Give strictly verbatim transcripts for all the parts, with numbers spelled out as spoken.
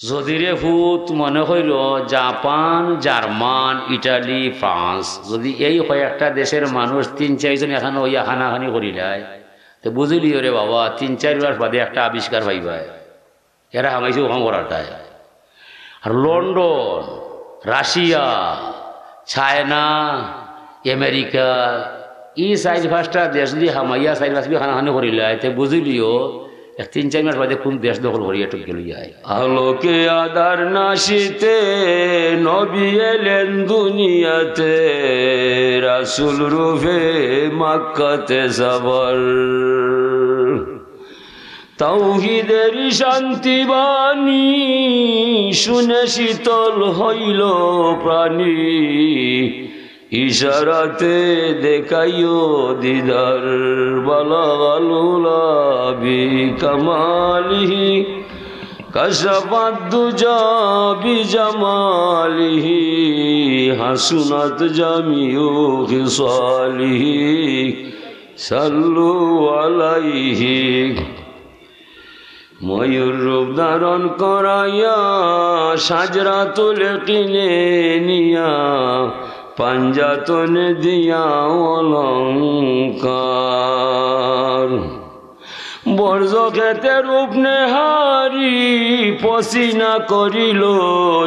যদি রে ফুত মনে কইরো জাপান, জার্মান, ইটালি, ফ্রান্স, যদি এই কয়েকটা দেশের মানুষ তিন চাইরজন এখানো অইয়া কানাকানি করিলায়, তে বুঝিলিও রে বাবা, তিন চাইর মাস বাদে একটা আবিষ্কার পাইবায়। এরা হামাইছে অখান করাটায়। আর লন্ডন, রাশিয়া, চায়না, আমেরিকা, ই চাইর পাঁচটা দেশ যদি হামাইয়া চাইর পাঁচ বিঘা কানাকানি করিলায়, তে বুঝিলিও এক তিন চাইর মাস বাদে কুন দেশ দখল করিয়া টুকিয়া লইয়া আয়। আলোকে আধার নাশিতে নবী এলেন দুনিয়াতে, রাসূল রূপে মক্কাতে সওয়ার। তাওহীদের শান্তি বাণী শুনে শীতল হইল প্রাণী, ইশারাতে দেখাইও দিদার। বালাগাল উলা বিকামালিহি, কাশাফাদ দুজা বিজামালিহি, হাসুনাত জামিউ খিসালিহি, সাল্লু আলাইহি। ময়ূর রূপ ধারণ করাইয়া, সাজরাতুল কিনে নিয়া, পাঞ্জাতন দিয়া অলংকার। বর্জ্য খেতে রূপ নেহারি, পসিনা করিল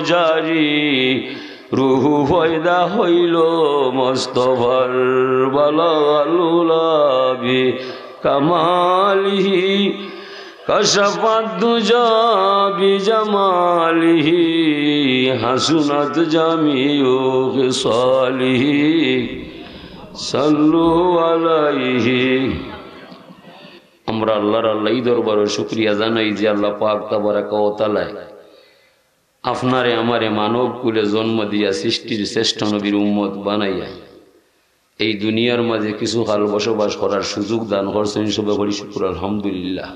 জারি, রুহু পয়দা হইল মোস্তফার। বালাগাল উলা বিকামালিহি, কাশাফাদ দুজা বিজামালিহি, হাসুনাত জামিউ খিসালিহি, সাল্লু আলাইহি। আমরা আল্লাহর আল্লাহ এই দরবারো শুকরিয়া জানাই যে আল্লাহ পাক তাবারাকা ওয়া তাআলায় আপনারে আমারে মানব কুলে জন্ম দিয়া সৃষ্টির শ্রেষ্ঠ নবীর উম্মত বানাইয়া এই দুনিয়ার মাঝে কিছু কাল বসবাস করার সুযোগ দান করছেন। সবে করি শুকুর আলহামদুলিল্লাহ।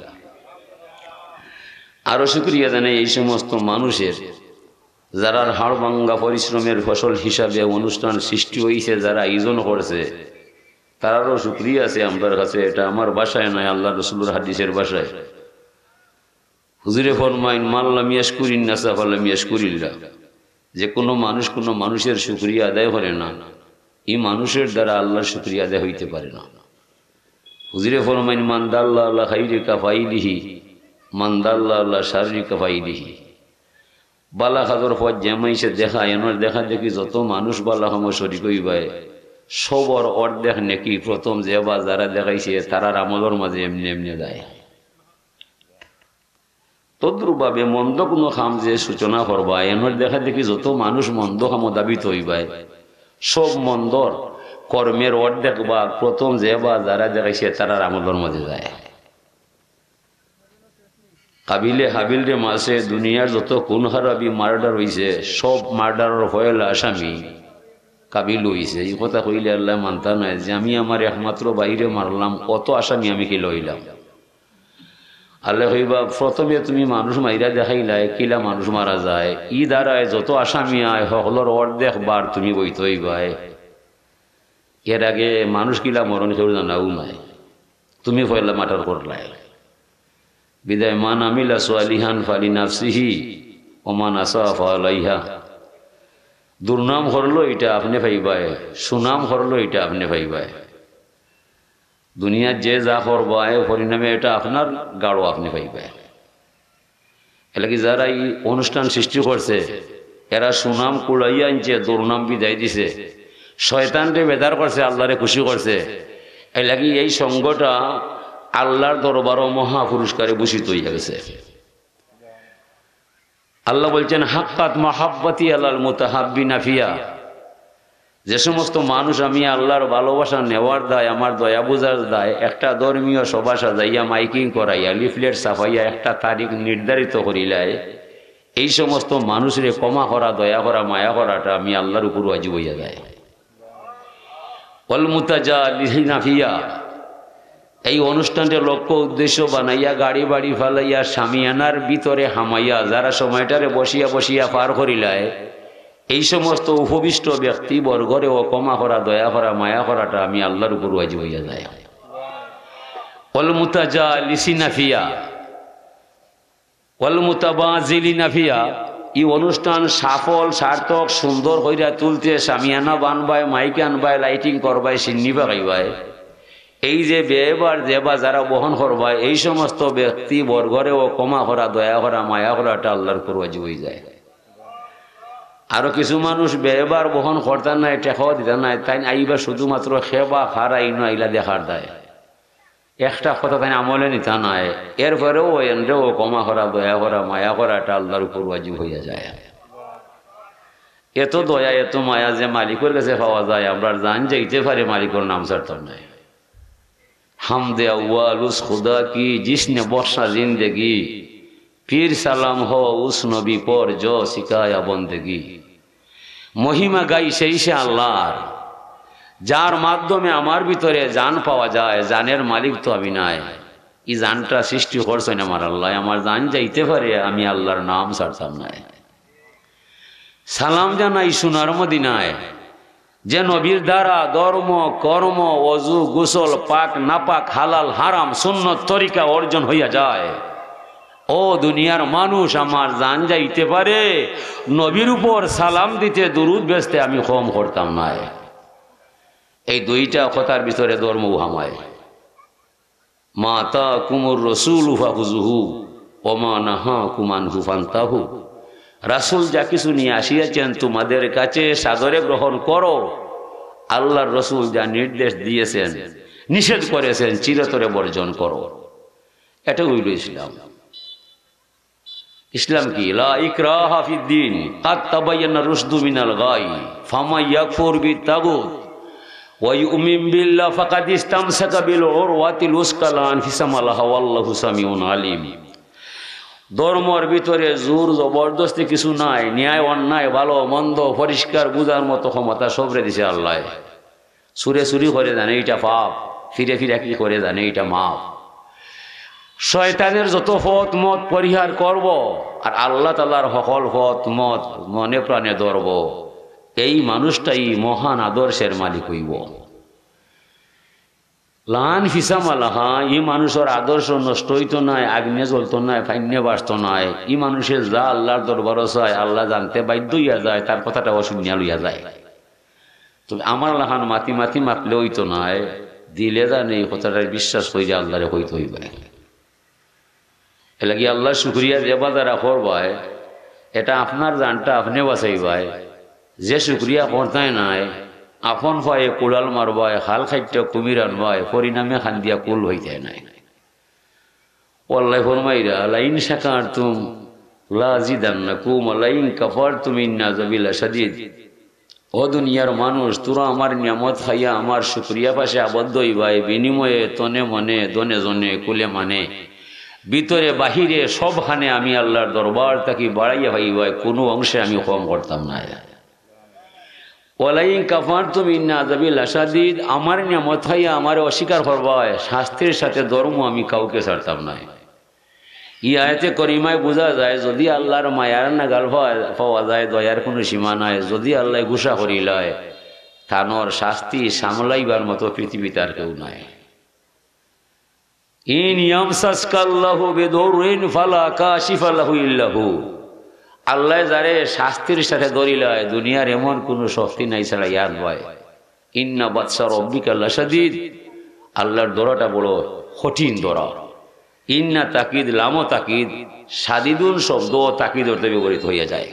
আরো শুকরিয়া জানাই এই সমস্ত মানুষের, যারার হাড় ভাঙ্গা পরিশ্রমের ফসল হিসাবে অনুষ্ঠান সৃষ্টি হইছে, যারা আয়োজন করছে, তারারও শুকরিয়া আছে আমরার কাছে। এটা আমার ভাষায় নয়, আল্লাহ রসুলর হাদিসের ভাষায়। হুজুরে ফরমাইন, "মান লাম ইয়াশকুরিন নাসা ফালাম ইয়াশকুরিল্লাহ।" যে কোনো মানুষ কোনো মানুষের শুকরিয়া আদায় করে না, এই মানুষের দ্বারা আল্লাহর শুকরিয়া আদায় হইতে পারে না। হুজুরে ফরমাইন, "মান দাল্লা আলা খাইরি কাফাইলিহি, মান দাল্লা আলা শাররি কাফাইলিহি।" বালা কাজর পথ যে মাইনষে দেখায়, এনর দেখা দেখি যত মানুষ বালা কামো শরিক হইবায়, সবর অর্ধেক নেকি প্রথম যে বা যারা দেখাইছে, তারার আমলর মাঝে এমনি এমনি যায়। তদ্রূপভাবে মন্দ কোনো কাম যে সূচনা করবা, এনর দেখা দেখি যত মানুষ মন্দ কামো ধাবিত হইবায়, সব মন্দর কর্মের অর্ধেক ভাগ প্রথম যে বা যারা দেখাইছে, তারার আমলর মাঝে যায়। কাবিলে হাবিলরে মারছে, দুনিয়ার যত খুন খারাপি মার্ডার হইছে, সব মার্ডারর পয়লা আসামি কাবিল হইছে। এই কথা কইলে আল্লাহ মানতা নায় যে আমি আমার একমাত্র ভাইরে মারলাম, অত আসামি আমি কিলা হইলাম? আল্লাহ কইবা, "প্রথমে তুমি মানুষ মাইরা দেখাইলায়, কিলা মানুষ মারা যায়, ই দ্বারায় যত আসামি আয়, হকলর অর্ধেক বার তুমি বইতে হইবায়। এর আগে মানুষ কিলা মরণ কেউ জানাও নাই, তুমি পয়লা মার্ডার করলায়।" বিদায়, "মান আমিলা সালিহান ফালি নাফসিহি, ওমান আসা ফালাইহা।" দুর্নাম করলো এটা আপনি পাইবায়, সুনাম করলো এটা আপনি পাইবায়। দুনিয়ার যে যা করবায়, পরিণামে এটা আপনার গাড়ো আপনি পাইবায়। এর লাগি যারা এই অনুষ্ঠান সৃষ্টি করছে, এরা সুনাম কুড়াইয়া আনছে, দুর্নাম বিদায় দিছে, শয়তানরে বেদার করছে, আল্লাহরে খুশি করছে। এর লাগি এই সংঘটা আল্লাহর দরবারও মহা পুরস্কারে ভূষিত হইয়া গেছে। আল্লাহ বলছেন, "হাক্কাত মাহাব্বাতি আলাল মুতাহাব্বিনা ফিয়া।" যে সমস্ত মানুষ আমি আল্লাহর ভালোবাসা নেওয়ার দায়, আমার দয়া বুঝার দায়, একটা ধর্মীয় সভা সাজাইয়া, মাইকিং করাইয়া, লিফলেট ছাপাইয়া একটা তারিখ নির্ধারিত করিলায়, এই সমস্ত মানুষরে ক্ষমা করা, দয়া করা, মায়া করাটা আমি আল্লাহর উপর ওয়াজিব হইয়া যায়। ওয়াল মুতাজালিসিনা ফিয়া, এই অনুষ্ঠানরে লক্ষ্য উদ্দেশ্য বানাইয়া, গাড়ি বাড়ি ফালাইয়া, শামিয়ানার ভিতরে হামাইয়া, যারা সময়টারে বসিয়া বসিয়া পার করিলায়, এই সমস্ত উপবিষ্ট ব্যক্তিবর্গরেও ক্ষমা করা, দয়া করা, মায়া করাটা আমি আল্লাহর উপর ওয়াজিব হইয়া যায়। ওয়াল মুতাজালিসিনা ফিয়া, ওয়াল মুতাবাজিলিনা ফিহা, ই অনুষ্ঠান সফল, সার্থক, সুন্দর কইরা তুলতে সামিয়ানা বানবায়, মাইক আনবায়, লাইটিং করবায়, শিন্নি পাকাইবায়। এই যে ব্যয়ভার যে বা যারা বহন করবায়, এই সমস্ত ব্যক্তি বর্গরেও ক্ষমা করা, দয়া করা, মায়া করাটা আল্লাহর উপর ওয়াজিব অইযায়। আরো কিছু মানুষ ব্যয়ভার বহন করতা নায়, টেকাও দিতা নায়, তাইন আইবা শুধুমাত্র খেবা খারা ইনো আইলা দেখার দায়। একটা কথা তাইন আমলে নিতা নায়, এরপরেও এনরেও ক্ষমা করা, দয়া করা, মায়া করাটা আল্লাহর উপর ওয়াজিব অইয়া যায়। এত দয়া, এত মায়া যে মালিকর গেছে পাওয়া যায়, আমরার জান যাইতে পারে মালিকর নাম ছাড়তাম নায়। হামদে আউয়াল উস খুদা কি, জিসনে বখশা জিন্দেগি, ফির সালাম হো উস নবী পর জো সিখায়া বন্দেগি। মহিমা গাই সেই সে আল্লাহর, যার মাধ্যমে আমার ভিতরে জান পাওয়া যায়। জানের মালিক তো আমি নায়, ই জানটা সৃষ্টি করছইন আমার আল্লায়। আমার জান যাইতে পারে, আমি আল্লাহর নাম ছাড়তাম নায়। সালাম জানাই সোনার মদিনায়, যে নবীর দ্বারা ধর্ম, কর্ম, অজু, গোসল, পাক, নাপাক, হালাল, হারাম, সুন্নত তরিকা অর্জন হইয়া যায়। ও দুনিয়ার মানুষ, আমার জান যাইতে পারে, নবীর উপর সালাম দিতে, দুরুদ বেচতে আমি কম করতাম নায়। এই দুইটা কথার ভিতরে ধর্ম হামায়। মা আতাকুমুর রাসূলু ফাখুযুহু ওয়া মা নাহাকুম আনহু ফান্তাহু। রাসূল যা কিছু নিয়ে আসিয়াছেন তোমাদের কাছে, সাদরে গ্রহণ করো। আল্লাহর রাসূল যা নির্দেশ দিয়েছেন, নিষেধ করেছেন, চিরতরে বর্জন করো। এটা হইল ইসলাম। ইসলাম কি? লা ইকরাহা ফিদ্দিন, কাদ তাবায়্যানার রুশদু মিনাল গাই, ফামান ইয়াকফুর বিত তাগুত ওয়া ইউমিন বিল্লাহ ফাকাদ ইস্তামসাকা বিল উরওয়াতিল উসকা লা ইনফিসামা লাহা ওয়াল্লাহু সামিউন আলিম। ধর্মর ভিতরে জোর জবরদস্তি কিছু নাই, ন্যায় অন্যায়, ভালো মন্দ পরিষ্কার বুঝার মতো ক্ষমতা সবরে দিছে আল্লায়। চুরে চুরি করে জানে ইটা পাপ, ফিরে ফিরাকি করে জানে ইটা মাফ। শয়তানের যত পথ মত পরিহার করব, আর আল্লাহ তাআলার হকল পথ মত মনে প্রাণে ধরব। এই মানুষটাই মহান আদর্শের মালিক হইব। লা ইনফিসামা লাহা, ই মানুষর আদর্শ নষ্ট হইতো নায়, আগুনে জ্বলতো নায়, ফাইন্নে বাসতো নায়। ই মানুষে যা আল্লাহর দরবারো চায়, আল্লাহ জানতে বাধ্য হইয়া যায়, তার কথাটা অশুনিয়া লইয়া যায়। তবে আমার লাখান মাতি মাতি মাতলে হইতো নায়, দিলে জানে এই কথাটা বিশ্বাস করি যে আল্লাহরে কইতে হইবে। এর লাগি আল্লাহর শুকরিয়া যে বাজারা করবায়, এটা আপনার জানটা আপনে বাঁচাইবায়। যে শুকরিয়া করতায় নায়, আপন পায়ে কুড়াল মারবায়, খাল খাইট্টা কুমির আনবায়, পরিণামে খান্দিয়া কুল হইতায় নায়। ও আল্লায় ফরমাইরা, "লাইন শাকারতুম লাজিদান্নাকুম ওয়া লাইন কাফারতুম ইন্না আযাবি লাশাদীদ।" ও দুনিয়ার মানুষ, তোরা আমার নিয়ামত খাইয়া আমার শুকরিয়া পাশে আবদ্ধ হইবায়, বিনিময়ে তনে মনে, ধনে জনে, কুলে মানে, ভিতরে বাহিরে সবখানে আমি আল্লাহর দরবার থাকি বাড়াইয়া পাইবায়, কোনো অংশে আমি কম করতাম না। ওয়ালাইন কাফারতুম ইন্না আযাবি লাশাদীদ, আমার নিয়ামত খাইয়া আমারে অস্বীকার করবায়, শাস্তির সাথে ধর্ম আমি কাউকে ছাড়তাম না। ই আয়াতে করিমায় বুঝা যায়, যদি আল্লাহর মায়ার নাগাল পাওয়া, পাওয়া যায়, দয়ার কোনো সীমা নাই। যদি আল্লায় গুসা করিলায়, তানর শাস্তি সামলাইবার মতো পৃথিবীত আর কেউ নাই। ইন ইয়ামসাসকাল্লাহু বিদুররিন ফালা কাশিফা লাহু ইল্লাহু। আল্লায় যারে শাস্তির সাথে ধরিলায়, দুনিয়ার এমন কোনো শক্তি নাই ছাড়া ইয়ার ভয়। ইন্না বাতশা রব্বিকা লাশাদীদ, আল্লাহর ধরাটা বড় কঠিন ধরা। ইন্না তাকিদ, লামো তাকিদ, শাদীদুন শব্দ তাকিদ অর্থে ব্যবহৃত হইয়া যায়।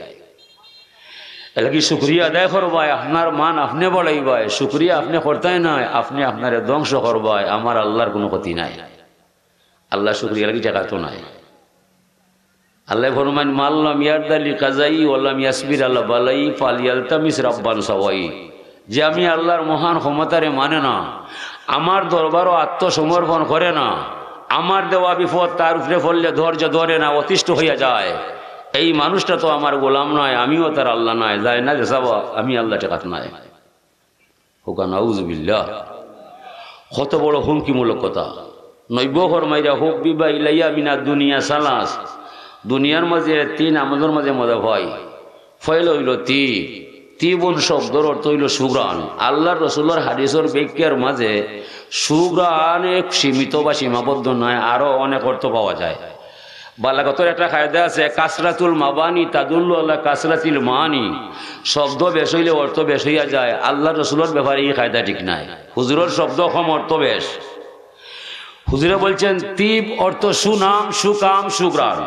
এর লাগি শুকরিয়া আদায় করবায়, আপনার মান আপনে বাড়াইবায়, শুকরিয়া আপনে করতায় নায়, আপনে আপনারে ধ্বংস করবায়, আমার আল্লাহর কোনো ক্ষতি নাই। আল্লাহর শুকরিয়া লাগি জাগাত নাই। আল্লায় ফরমাইন, "মান লাম ইয়ারদা লিকাযাই ওয়া লাম ইয়াসবির আলা বালাই ফালইয়ালতামিস রাব্বান সাওয়াই।" যে আমি আল্লাহর মহান ক্ষমতারে মানে না, আমার দরবারও আত্মসমর্পণ করে না, আমার দেওয়া বিপদ তার উপরে পড়লে ধৈর্য ধরে না, অতিষ্ঠ হইয়া যায়, এই মানুষটা তো আমার গোলাম নয়, আমিও তার আল্লাহ নয়, যায় না যে সাবা, আমি আল্লাহ ঠেকাত নাই। হোক, নাউজুবিল্লাহ। কত বড় হুমকিমূলক কথা। নবীয়ে ফরমাইরা, "হুব্বিবা ইলাইয়া মিনাদ দুনিয়া সালাস।" দুনিয়ার মাঝে তিন আমলর মাঝে মজা পাই। পয়লা হইল তিব। তিবুন শব্দর অর্থ হইল সুঘ্রাণ। আল্লাহর রসুলর হাদিসর ব্যাখ্যার মাঝে সুঘ্রাণ এক সীমিত বা সীমাবদ্ধ নয়, আরো অনেক অর্থ পাওয়া যায়। বালাগতর একটা কায়দা আছে, কাসরাতুল মাবানি তাদুল্লু আলা কাসরাতিল মানি। শব্দ বেশ অইলে অর্থ বেশ অইয়া যায়। আল্লার রসুলর ব্যাপারে ই কায়দা ঠিক নায়। হুজুরর শব্দ কম, অর্থ বেশ। হুজুরে বলছেন, তিব অর্থ সুনাম, সুকাম, সুঘ্রাণ।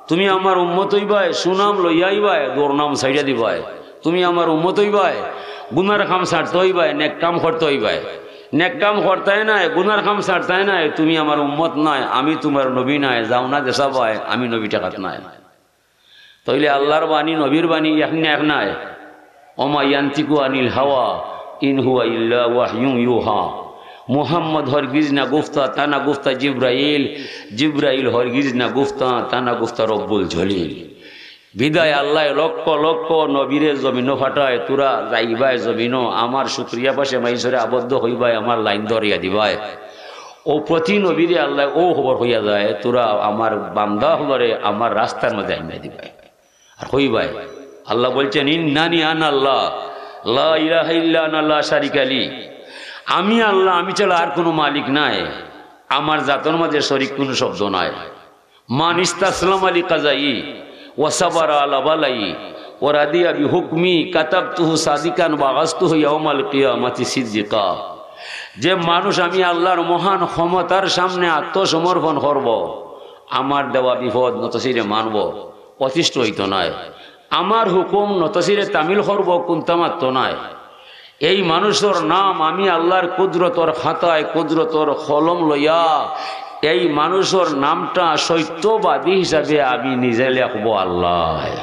তুমি আমার উম্মত অইবায়, সুনাম লইয়া আইবায়, দুর্নাম ছাড়িয়া দিবায়। তুমি আমার উম্মত অইবায়, গুনার কাম ছাড়তে অইবায়, নেক কাম করতে অইবায়। নেক কাম করতায় নায়, গুনার কাম ছাড়তায় নায়, তুমি আমার উম্মত নায়, আমি তুমার নবী নায়, যাও না যেছা বায়, আমি নবী ঠেকাত নায়। তাইলে আল্লার বাণী, নবীর বাণী এক না এক নায়। ওমা ইয়ান্তিকু আনিল হাওয়া, ইন হুয়া ইল্লা ওয়াহয়ুন ইউহা। মুহাম্মদ হরগিজ না গুফতা, তা না গুফতা জিব্রাইল, জিব্রাইল হরগিজ না গুফতা, তা না গুফতা রব্বুল জলিল। বিদায় আল্লায় লক্ষ লক্ষ নবীরে জমিনো ফাটায়, তুরা যাইবায় জমিনো, আমার শুকরিয়া পাশে মাইনষরে আবদ্ধ অইবায়, আমার লাইন ধরিয়া দিবায়। অউ প্রতি নবীরে আল্লায় অউ খবর কইয়া যায়, তুরা আমার বান্দা অকলরে আমার রাস্তার মাঝে আনিয়া দিবায়। আর কইবায়, আল্লা বলছেন, ইন্নানি আনা আল্লাহ, লা ইলাহা ইল্লা আনা লা শারিকা লি। আমি আল্লা, আমি ছাড়া আর কুনু মালিক নাই, আমার জাতর মাঝে শরিক কুনু শব্দ নাই। মান ইস্তাসলামা লি কাযাই ওয়া সাবারা আলা বালাই ওয়া রাদিয়া বি হুকমি কাতাবতুহু সাদিকান ওয়া বাআসতুহু ইয়াউমাল কিয়ামাতি সিদ্দিকা। যে মানুষ আমি আল্লার মহান ক্ষমতার সামনে আত্মসমর্পণ করব, আমার দেওয়া বিপদ নতশিরে মানব, অতিষ্ঠ অইতো নায়। আমার হুকুম নতশিরে তামিল করব, কুন্তা মাততো নায়। এই মানুষর নাম আমি আল্লার কুদরতর খাতায়, কুদরতর কলম লইয়া এই মানুষর নামটা সত্যবাদী হিসাবে আমি নিজে লেখবো আল্লায়।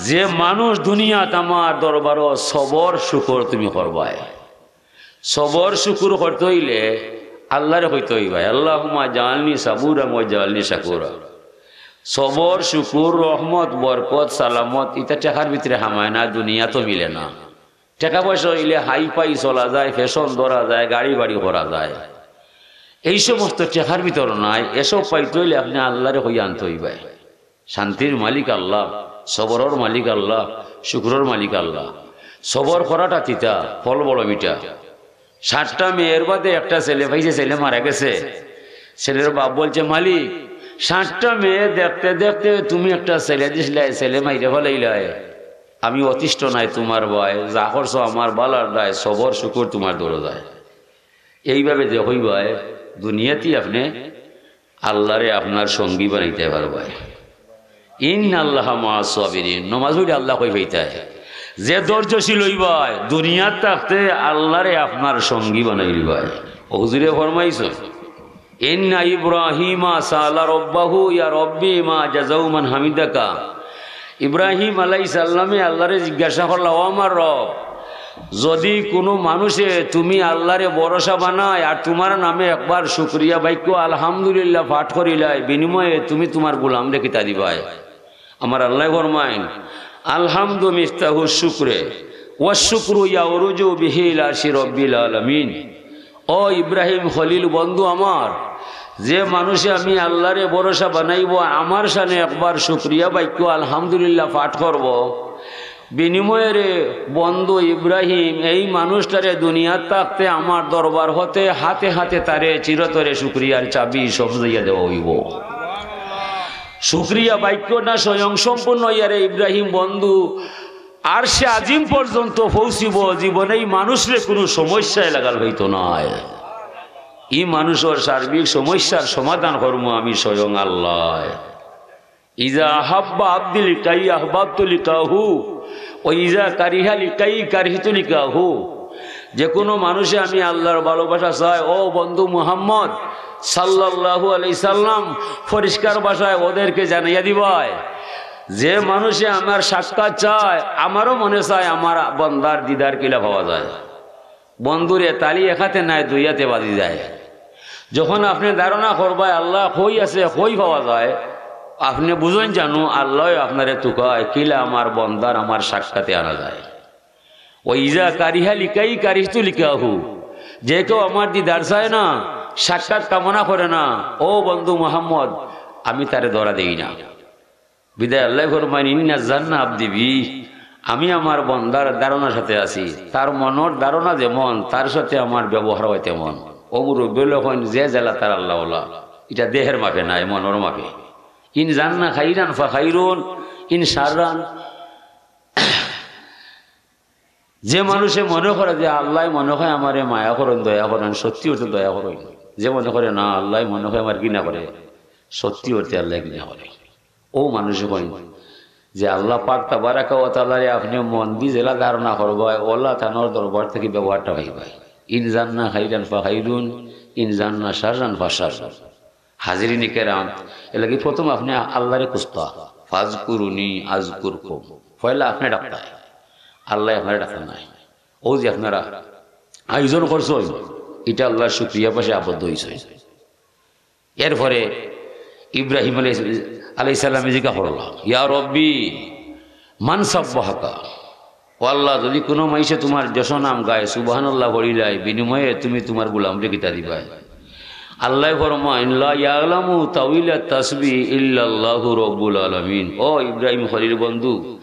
যে মানুষ দুনিয়াত আমার দরবারো সবর শুকর তুমি করবায়, সবর শুকুর করতে অইলে আল্লারে কইতে অইবায়, আল্লাহুম্মা জাআলনি সাবুরান ওয়া জাআলনি শাকুরা। সবর, শুকুর, রহমত, বরকত, সালামত, ইতা টেকার ভিতরে হামায় না, দুনিয়াত মিলে না। টেকা পয়সা অইলে হাই ফাই চলা যায়, ফ্যাশন ধরা যায়, গাড়ি বাড়ি করা যায়। এই সমস্ত টেকার ভিতরে নাই। এসব পাইতে অইলে আপনে আল্লারে কইয়া আনতে অইবায়। শান্তির মালিক আল্লা, সবরর মালিক আল্লা, শুকুরর মালিক আল্লা। সবর করাটা তিতা, ফল বড় মিঠা। সাতটা মেয়ের বাদে একটা ছেলে পাইছে, ছেলে মারা গেছে। ছেলের বাপ বলছে, মালিক, সাতটা মেয়ে দেখতে দেখতে তুমি একটা ছেলে দিছলায়, ছেলে মাইরা ফালাইলায়। আমি অতিষ্ঠ নায় তুমার বায়, যা করছো আমার ভালার দায়, সবর শুকুর তুমার দরজায়। এইভাবে যে কইবায়, দুনিয়াতেই আপনে আল্লারে আপনার সঙ্গী বানাইতে পারবায়। ইন্নাল্লাহা মাআস সাবিরিন। নমাজ পড়ি আল্লা কই পাইতায়? যে ধৈর্যশীল অইবায়, দুনিয়াত থাকতে আল্লারে আপনার সঙ্গী বানাই লিবায়। ও হুজুরে ফরমাইছইন, ইন্না ইব্রাহিমা সাআলা রব্বাহু, ইয়া রব্বি মা জাযাউ মান হামিদাকা। ইব্রাহিম আলাইহিস সালামে আল্লারে জিজ্ঞাসা করলা, ও আমার রব, যদি কুনু মানুষে তুমি আল্লারে ভরসা বানায় আর তুমার নামে একবার শুকরিয়া বাক্য আলহামদুলিল্লাহ পাঠ করিলায়, বিনিময়ে তুমি তুমার গোলামরে কিতা দিবায়? আমার আল্লায় ফরমাইন, আলহামদু মিফতাহু শুকরে, ওয়া শুকরু ইয়ারুজু বিহি ইলা আরশি রব্বিল আলামিন। ও ইব্রাহিম খলিল বন্ধু আমার, যে মানুষে আমি আল্লারে ভরসা বানাইবো, আমার শানে একবার শুকরিয়া বাক্য আলহামদুলিল্লাহ পাঠ করবো, বিনিময়ে রে বন্ধু ইব্রাহিম, এই মানুষটারে দুনিয়াত থাকতে আমার দরবার হতে হাতে হাতে তারে চিরতরে শুকরিয়ার চাবি সবজাইয়া দেওয়া অইবো। শুকরিয়া বাক্য না স্বয়ং সম্পূর্ণ ইয়ারে ইব্রাহিম বন্ধু আরশে আজিম পর্যন্ত পৌঁছিবো, জীবনে ই মানুষরে কুনু সমস্যায় লাগাল অইতো নায়। ই মানুষর সার্বিক সমস্যার সমাধান করমু আমি স্বয়ং আল্লায়। ইজা আহাব্বা আব্দি লিকাই আহবাবতু লিকাহু, ও ইজা কারিহা লিকাই কারিহতু লিকাহু। যে কুনু মানুষে আমি আল্লার ভালোবাসা চায়, ও বন্ধু মুহাম্মদ সাল্লাল্লাহু আলাইহি সাল্লাম, পরিষ্কার ভাষায় ওদেরকে জানাইয়া দিবায়, যে মানুষে আমার সাক্ষাৎ চায়, আমারও মনে চায় আমার বন্দার দিদার কিলা পাওয়া যায়। বন্ধুরে তালি এক আতে নায়, দুই আতে বাজি যায়। যখন আপনে ধারণা করবায় আল্লা কই আছে, কই পাওয়া যায়, আপনে বুঝইন জানু আল্লায় আপনারে তুকায়, কিলা আমার বন্দার আমার সাক্ষাতে আনা যায়। ও ইজা কারিহা লিকাই কারিহতু লিকাহু, যে কেউ আমার দিদার চায় না, সাক্ষাৎ কামনা করে না, ও বন্ধু মুহাম্মদ, আমি তারে ধরা দেই না। বিদায় আল্লায় ফরমাইন, ইন্না জান্না আব্দি বি, আমি আমার বন্দার ধারণার সাথে আছি, তার মনর ধারণা যেমন, তার সাথে আমার ব্যবহার অয় তেমন। ও মুরব্বি অকল কইন, যে যেলা তার আল্লাওয়ালা, ইটা দেহের মাপে নায়, মনর মাপে। ইন জান্না খাইরান ফা খাইরুন, ইন শাররান। যে মানুষে মনে করে যে আল্লাহ মনে হয় আমারে মায়া করেন, দয়া করেন, সত্যি অর্থে দয়া করেন, যে মনে করে না আল্লাহ মনে হয় আমার ঘৃণা করে, সত্যি অর্থে আল্লাহ ঘৃণা করে, ও মানুষে কইন যে আল্লাহ পাক তাবারাকা ওয়া তাআলারে আপনি মন দি যেলা ধারণা করবায়, ওলা তানর দরবার থাকি ব্যবহারটা পাইবায়। ইন জান্না খাইরান ফা খাইরুন, ইন জান্না শাররান ফা শাররুন। হাজিরিন কেরাম, এর লাগি প্রথম আপনি আল্লাহরে খুঁজতা, ফাজকুরুনি আজকুরকুম। পয়লা আপনি ডাকতা, আল্লাহ আপনারে ডাকতা নাই। ও যে আপনারা আয়োজন করছইন, এটা আল্লাহর শুকরিয়া পাশে আবদ্ধ হইছে। এরপরে ইব্রাহিম আলাইহিস সালামে জিজ্ঞাসা করলা, ইয়া রব্বি, মান সাব্বাহাকা? ও আল্লাহ, যদি কোনো মাইসে তোমার যশ নাম গায়, সুবহানাল্লাহ পড়িলায়, বিনিময়ে তুমি তোমার গোলামরে কিতা দিবায়? আল্লাহ ফরমাইন, লা ইয়ালামু তাউইলা তাসবি ইল্লাল্লাহু রব্বুল আলামিন। ও ইব্রাহিম খলিল বন্ধু,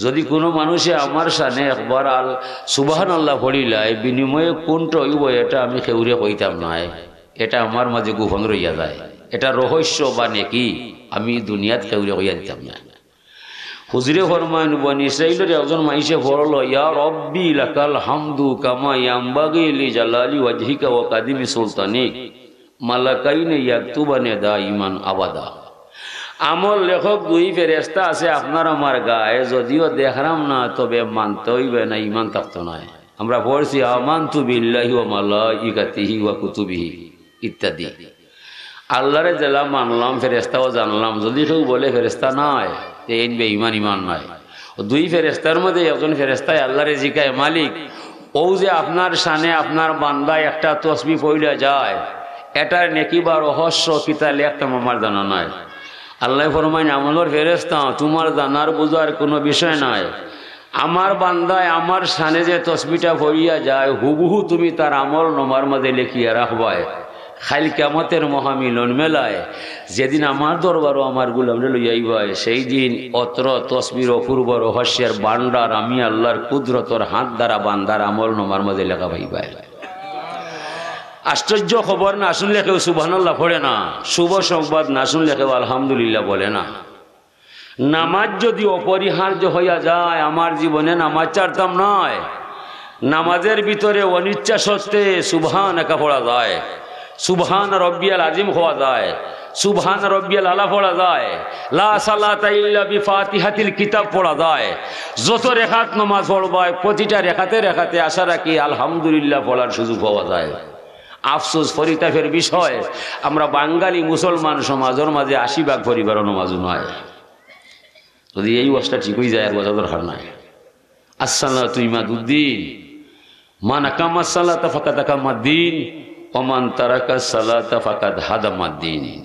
যদি কোনো মানুষে আমার শানে একবার আল সুবহানাল্লাহ পড়িলায়, বিনিময়ে কোনটা হইব এটা আমি কেউরে কইতাম নায়, এটা আমার মাঝে গোপন রইয়া যায়, এটা রহস্য বা নেকি আমি দুনিয়াত কেউরে কইয়া দিতাম না। হুজুরে ফরমাইন, বনি ইসরাইলর একজন মাইসে পড়ল, ইয়া রব্বি লাকাল হামদু কামা ইয়ামবাগি লি জালালি ওয়াজহিকা ওয়া কাদিমি সুলতানিক, মালাকাইনে ইয়াকতুবানে দাইমান আবাদা। আমল লেখক দুই ফেরেস্তা আছে আপনার আমার গায়ে, যদিও দেখরাম না, তবে মানতে হইবে না, ইমান থাকতো নায়। আমরা পড়ছি, আমানতু বিল্লাহি ওয়া মালাইকাতিহি ওয়া কুতুবিহি ইত্যাদি। আল্লাহরে যেলা মানলাম, ফেরেস্তাও জানলাম, যদি কেউ বলে ফেরেস্তা নাই, তে এইন বেঈমান, ইমান নাই। ও দুই ফেরেস্তার মধ্যে একজন ফেরেস্তায় আল্লাহরে জিকায়, মালিক, ও যে আপনার শানে আপনার বান্দা একটা তসবি পড়িয়া যায়, এটার নেকি বা রহস্য কিতা লেখতাম আমার জানা নাই। আল্লাহ ফরমাইন, আমলর ফেরেস্তা, তোমার জানার বুঝার কোনো বিষয় নাই। আমার বান্দায় আমার শানে যে তসবিটা পড়িয়া যায়, হুবহু তুমি তার আমল নামার মাঝে লেখিয়া রাখবায়। কাইল কিয়ামতের মহামিলন মেলায়, যেদিন আমার দরবারও আমার গোলামরে লইয়া আইবায়, সেই দিন অত্র তসবির অপূর্ব রহস্যের ভান্ডার আমি আল্লাহর কুদরতর হাত দ্বারা বান্দার আমল নামার মাঝে লেখা পাইবায়। আশ্চর্য খবর, না শুনলে কেউ সুবহানাল্লাহ পড়ে না, শুভ সংবাদ না শুনলে কেউ আলহামদুলিল্লাহ বলে না। নামাজ যদি অপরিহার্য হইয়া যায়, আমার জীবনে নামাজ ছাড়তাম নায়। নামাজের ভিতরে অনিচ্ছা সত্ত্বে সুবহানাকা পড়া যায়, সুবহান রব্বিয়াল আজিম হওয়া যায়, সুবহান রব্বিয়াল আলা পড়া যায়, লা সালাতা ইল্লা বিফাতিহাতিল কিতাব পড়া যায়। যত রেকাত নামাজ পড়বায়, প্রতিটা রেকাতে রেকাতে আশা রাখি আলহামদুলিল্লাহ পড়ার সুযোগ পাওয়া যায়। আফসোস, পরিতাপের বিষয়, আমরা বাঙালি মুসলমান সমাজের মাঝে আশি ভাগ পরিবারও নামাজ নাই। যদি এই অবস্থা ঠিক হয়ে যায়, আর বোঝা দরকার নাই। আসসালাতু ইমাদুদ্দিন, মান আকামা সালাতা ফাকাদ আকামাদ্দিন, ওমান তারাকা সালাতা ফাকাদ হাদামাদ্দিন।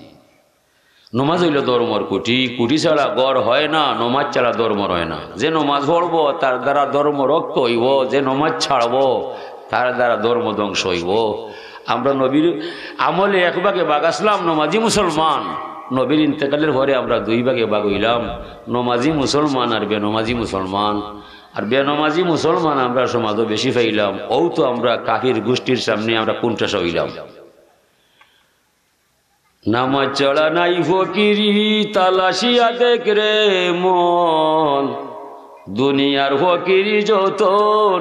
নমাজ হইল ধর্মর কুটি, কুটি ছাড়া ঘর হয় না, নমাজ ছাড়া ধর্ম রয় না। যে নমাজ পড়বো, তার দ্বারা ধর্ম রক্ষা হইব, যে নমাজ ছাড়বো, তার দ্বারা ধর্ম ধ্বংস হইব। আমরা নবীর আমলে এক ভাগে ভাগ আসলাম নমাজি মুসলমান, নবীর ইন্তেকালের পরে আমরা দুই ভাগে ভাগ হইলাম, নমাজি মুসলমান আর বেনমাজি মুসলমান। আর বেনমাজি মুসলমান আমরা সমাজও বেশি পাইলাম, ও তো আমরা কাফির গোষ্ঠীর সামনে আমরা কুণ্ঠাসা হইলাম। নামাজ ছাড়া নাই ফকিরি, তালাশিয়া দেখ রে মন। দুনিয়ার ফকিরি যত,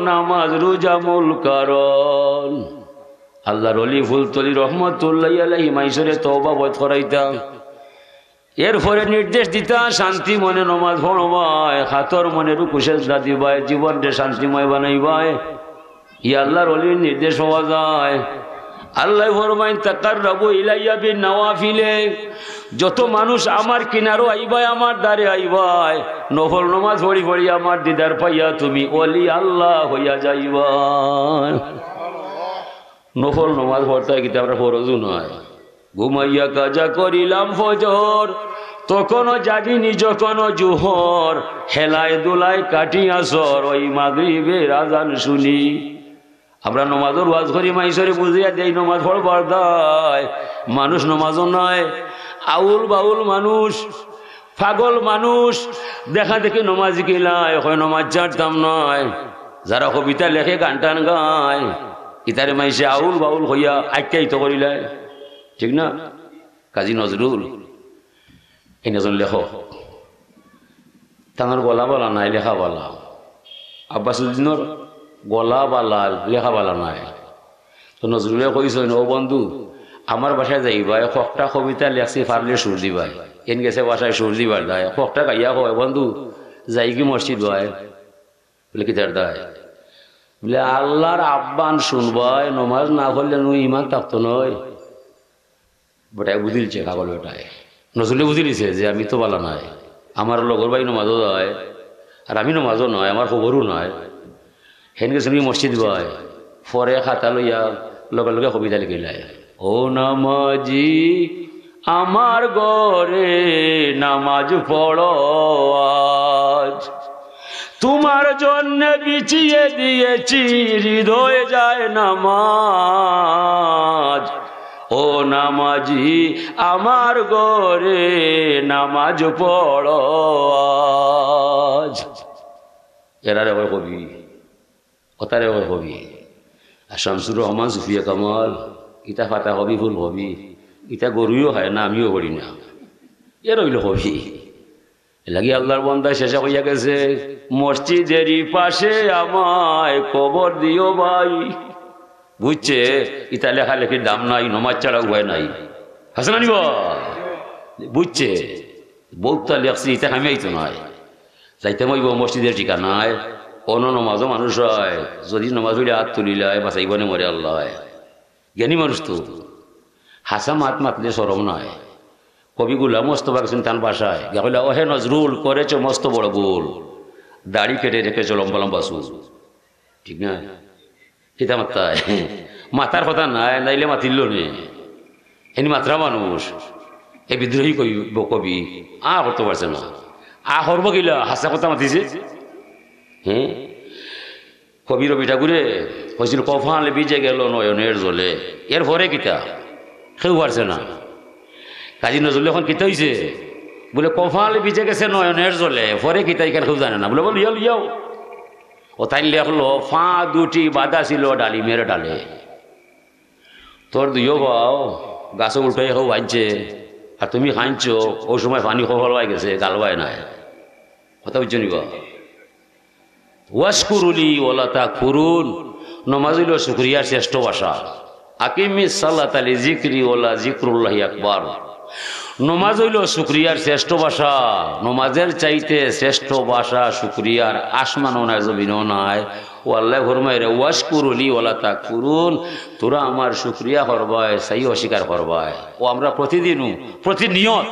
নামাজ রোজা মূল কারণ। আল্লাহর ওলি ফুলতলি রহমতুল্লাহি আলাইহি মাইসরে তওবা বয়ত করাইতা। এরপরে নির্দেশ দিতা, শান্তি মনে নমাজ পড়বায়, খাতর মনে রুকু সেজদা দিবায়, জীবনরে শান্তিময় বানাইবায়। ই আল্লাহর ওলির নির্দেশ পাওয়া যায়। আল্লাহ ফরমাইন, "তাকাররাবু ইলাইয়া বিন নওয়াফিলে।" যত মানুষ আমার কিনারো আইবায়, আমার দ্বারে আইবায়, নফল নমাজ পড়ি পড়ি আমার দিদার পাইয়া তুমি ওলি আল্লাহ হইয়া যাইবায়। নফল নমাজ পড়তায় কিতা আমরা ফরজও নয়। ঘুমাইয়া কাজা করিলাম ফজর, তখনও জাগিনি যখনও জোহর, খেলায় ধুলায় কাটিয়া সর, ওই মাগরিবের আজান শুনি। আমরা নমাজর ওয়াজ করি, মাইসরে বুঝিয়া দেই নমাজ পড়বার দায়, মানুষ নমাজও নাই, আউল বাউল মানুষ, পাগল মানুষ, দেখা দেখি নমাজ গিলায়, কয় নমাজ ছাড়তাম নায়। যারা কবিতা লেখে, গান টান গায়, ইতারে মাইসে আউল বাউল কইয়া আখ্যায়িত করিলায়, ঠিক না? কাজী নজরুল, এনে একজন লেখক, তানর গলা বালা নায়, লেখা বালা। আব্বাসুদ্দিনর গলা বালা, লেখা বালা নায়। তো নজরুলে কইছইন, "ও বন্ধু, আমার বাসায় যাইবায়, কয়টা কবিতা লেখছি, পারলে সুর দিবায়।" এন গেছে বাসায় সুর দিবার দায়, কয়টা গাইয়া কয়, "বন্ধু, যাইগি মসজিদ বায়?" বলে, "কিতার দায়?" বলে, "আল্লার আহ্বান শুনবায়, নমাজ না পড়লে নু ইমান থাকতো নায়।" বেটায় বুঝিলছে, পাগল বেটায়। নজরুলে বুঝিলিছে যে আমি তো বালা নায়, আমার লগর ভাই নমাজও যায়, আর আমি নমাজও নায়, আমার খবরও নায়। হেন গেছে আমি মসজিদ বায়, পরে খাতা লইয়া লগে লগে কবিতা লিখিলায়, "ও নামাজি, আমার ঘরে নামাজ পড়ো আজ, তোমার জন্য বিছিয়ে দিয়েছি হৃদয় যায় নামাজ। ও নামাজি, আমার ঘরে নামাজ পড়ো আজ।" এরারে কয় কবি, অতারে কয় কবি। আর শামসুর রহমান সুফিয়া কামাল, ইতা পাতা কবি, ফুল কবি, ইতা গরুও খায় না, আমিও করি না, এরা অইলো কবি। এরলাগি আল্লার বন্দা শেষে কইয়া গেছে, "মসজিদেরই পাশে আমায় কবর দিও ভাই।" বুঝছে, ইতা লেখালেখির দাম নাই, নমাজ ছাড়া উপায় নাই। আছে না নি বা? বুঝছে, বউততা লেখছি, ইতা কামে আইতো নায়। যাইতে অইবো মসজিদের ঠিকানায়, অনো নমাজও মানুষ অয়, যদি নমাজ পড়ি আত তুলিলায়, বাঁচাইবো নে মরে আল্লায়। জ্ঞানী মানুষ তো। হাছা মাত মাতলে শরম নায়। কবি গোলাম মোস্তফা গেছইন তান বাসায়, গিয়া কইলা, "ও হে নজরুল, করেছো মস্ত বড় ভুল, দাড়ি কেটে রেখেছো লম্বা লম্বা চুল।" ঠিক না? কিতা মাততায়? মাতার কথা নায়, নাইলে মাতিল নে। এনি মাতরা মানুষ। এ বিদ্রোহী কবি, কবি, আ করতে পারছে না। আ করবো কিলা, হাছা কথা মাতিছে। হ্যাঁ? কবি রবি ঠাকুরে কইছিল, "কপাল ভিজে গেল নয়নের জলে।" এরপরে কিতা? কেউ পারছে না। কাজী নজরুল অখন কিতা অইছে? বলে, "কপাল ভিজে গেছে নয়নের জলে, পরে কিতা ইখান কেউ জানে না।" বলে, "বল, ইয়াও, ইয়াও।" ও তাইন লেখলো, "ফাঁ দুটি বাঁধা ছিল ডালিমের ডালে। তোর দুইও পাও গাছো উল্টাই কেউ বাঁধছে, আর তুমি কানছো, ওই সময় পানি কপাল বায় গেছে, গাল বায় নায়।" কথা বুঝছো নি বা? "ওয়াশকুরুলি ওয়ালা তাকফুরুন।" নমাজ অইলো শুকরিয়ার শ্রেষ্ঠ ভাষা। "আকিমিস সালাতা লিজিকরি ওয়ালা জিকরুল্লাহি আকবার।" নমাজ অইলো শুকরিয়ার শ্রেষ্ঠ ভাষা। নমাজের চাইতে শ্রেষ্ঠ ভাষা শুকরিয়ার আসমানও নাই, জমিনও নাই। ও আল্লায় ফরমাইরা, "ওয়াশকুরুলি ওয়ালা তাকফুরুন।" তোরা আমার শুকরিয়া করবায়, চাই অস্বীকার করবায়। ও আমরা প্রতিদিনও, প্রতিনিয়ত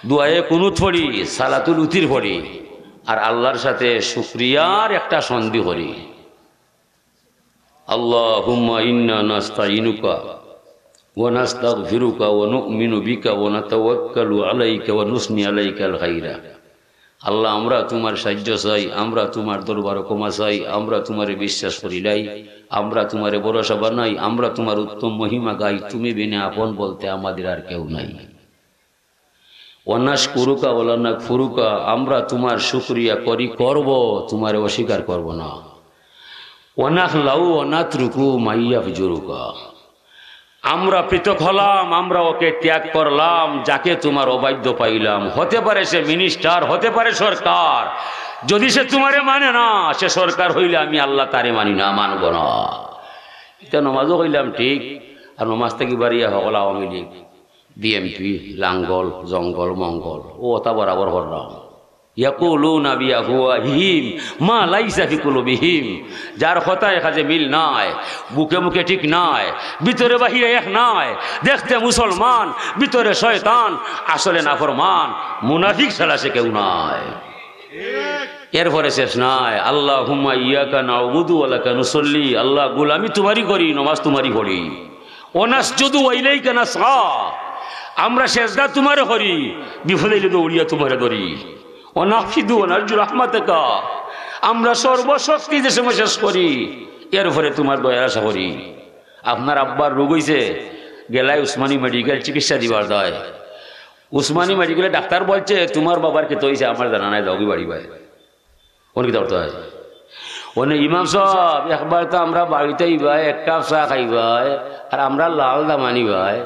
দোয়ায়ে কুনুত পড়ি, সালাতুল উতির পড়ি, আর আল্লার সাথে শুকরিয়ার একটা সন্ধি করি। আল্লাহুম্মা ইন্না নাস্তাইনুকা ওয়া নাস্তাগফিরুকা ওয়া নু'মিনু বিকা ওয়া নাতাওয়াক্কালু আলাইকা ওয়া নুসনি আলাইকাল খাইরা। আল্লাহ, আমরা তোমার সাহায্য চাই, আমরা তোমার দরবারো ক্ষমা চাই, আমরা তোমারে বিশ্বাস করিলাই, আমরা তোমারে ভরসা বানাই, আমরা তোমার উত্তম মহিমা গাই, তুমি বিনে আপন বলতে আমাদের আর কেউ নাই। ওয়া নাশকুরুকা ওয়া লা নাকফুরুকা, আমরা তোমার শুকরিয়া করি, করব, তোমারে অস্বীকার করব না। ওয়া নাখলাউ ওয়া নাতরুকু মাইয়াফজুরুকা, আমরা পৃথক হলাম, আমরা ওকে ত্যাগ করলাম, যাকে তোমার অবাধ্য পাইলাম। হতে পারে সে মিনিস্টার, হতে পারে সরকার, যদি সে তোমারে মানে না, সে সরকার হইলে আমি আল্লাহ তারে মানি না, মানব না। ইতা নমাজও কইলাম ঠিক, আর নমাজ থাকি বারিয়া হকল আওয়ামী লীগ, বিএনপি, লাঙ্গল, জঙ্গল, মঙ্গল, ও অতা বরাবর করলাম। ইয়াকুলুনা বিআফওয়াহিহিম মা লাইসা ফি কুলুবিহিম। যার কথায় কাজে মিল নাই, বুকে মুখে ঠিক নাই, ভিতরে বাহিরে এক নাই, দেখতে মুসলমান, ভিতরে শয়তান, আসলে নাফরমান, মুনাফিক ছাড়া সে কেউ নাই। এরপরে শেষ নাই। আল্লাহুম্মা ইয়াকা না'বুদু ওয়া লাকা নুসাল্লি। আল্লাহ, গোলামি তোমারই করি, নমাজ তোমারই পড়ি। ওয়া নাসজুদু ওয়া ইলাইকা নাসআ। আমরা সেজদা তোমারে করি, বিপদে অইলে দৌড়িয়া তোমারে ধরি। ওয়া নাহফিদু ওয়া নারজু রাহমাতাকা। আমরা সর্বশক্তি যে সময় শেষ করি, এরপরে তোমার দয়ার আশা করি। আপনার আব্বার রোগ অইছে, গেলায় উসমানী মেডিকেল চিকিৎসা দিবার দায়। উসমানী মেডিকেলে ডাক্তার বলছে, "তোমার বাবার কিতা অইছে আমার জানা নাই, যাওগি বাড়ি বায়।" অনে কিতা করতে অয়? অনে ইমাম সাব, একবার তো আমরা বাড়িত আইবায়, এক কাপ চা খাইবায়, আর আমরা লাল দামানি বায়,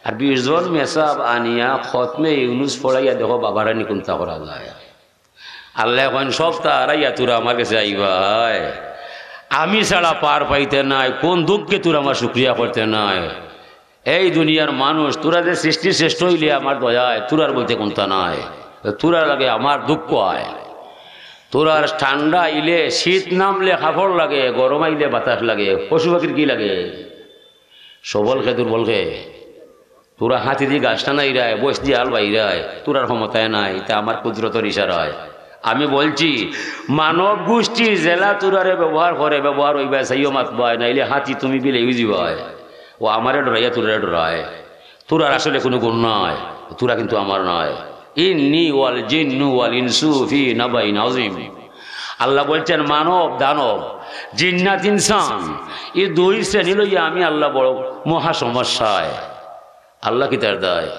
আর বিশ জন মেসাব আনিয়া খতমে ইউনুস পড়াইয়া দেখো বাবারানি কুন্তা করা যায়। আল্লায় কইন, "সব তারাইয়া তুরা আমার গেছে আইবায়, আমি ছাড়া পার পাইতে নায়, কুন দুঃখে তুরা আমার শুকরিয়া করতে নায়।" এই দুনিয়ার মানুষ, তুরা যে সৃষ্টির শ্রেষ্ঠ অইলে আমার দয়ায়, তুরার বলতে কুন্তা নাই। তুরার লগে আমার দুঃখ আয়। তুরার ঠান্ডা আইলে, শীত নামলে কাপড় লাগে, গরম আইলে বাতাস লাগে, পশু পাখির কি লাগে? সবল কে দুর্বল কে? তুরা হাতি দি গাছ টানাইরায়, বইস দি হাল বাইরায়, তুরার ক্ষমতায় নাই, ইতা আমার কুদরতর ইশারায়। আমি বলছি, মানব গোষ্ঠী যেলা তুরারে ব্যবহার করে, ব্যবহার অইবায়, চাইও মাতবায়, নাইলে হাতি তুমি বিলে অই যিবায়। ও আমারে ডরাইয়া তুরারে ডরায়। তুরার আসলে কুনু গুণ নাই, তুরা কিন্তু আমার নায়। ইন্নি ওয়াল জিন্নু ওয়াল ইনসু ফি নাবাইন আযীম। আল্লাহ বলছেন, মানব, দানব, জিন্নাত, ইনসান, এই দুই শ্রেণী লইয়া আমি আল্লাহ বড় মহা সমস্যায়। আল্লাহ কিতার দায়?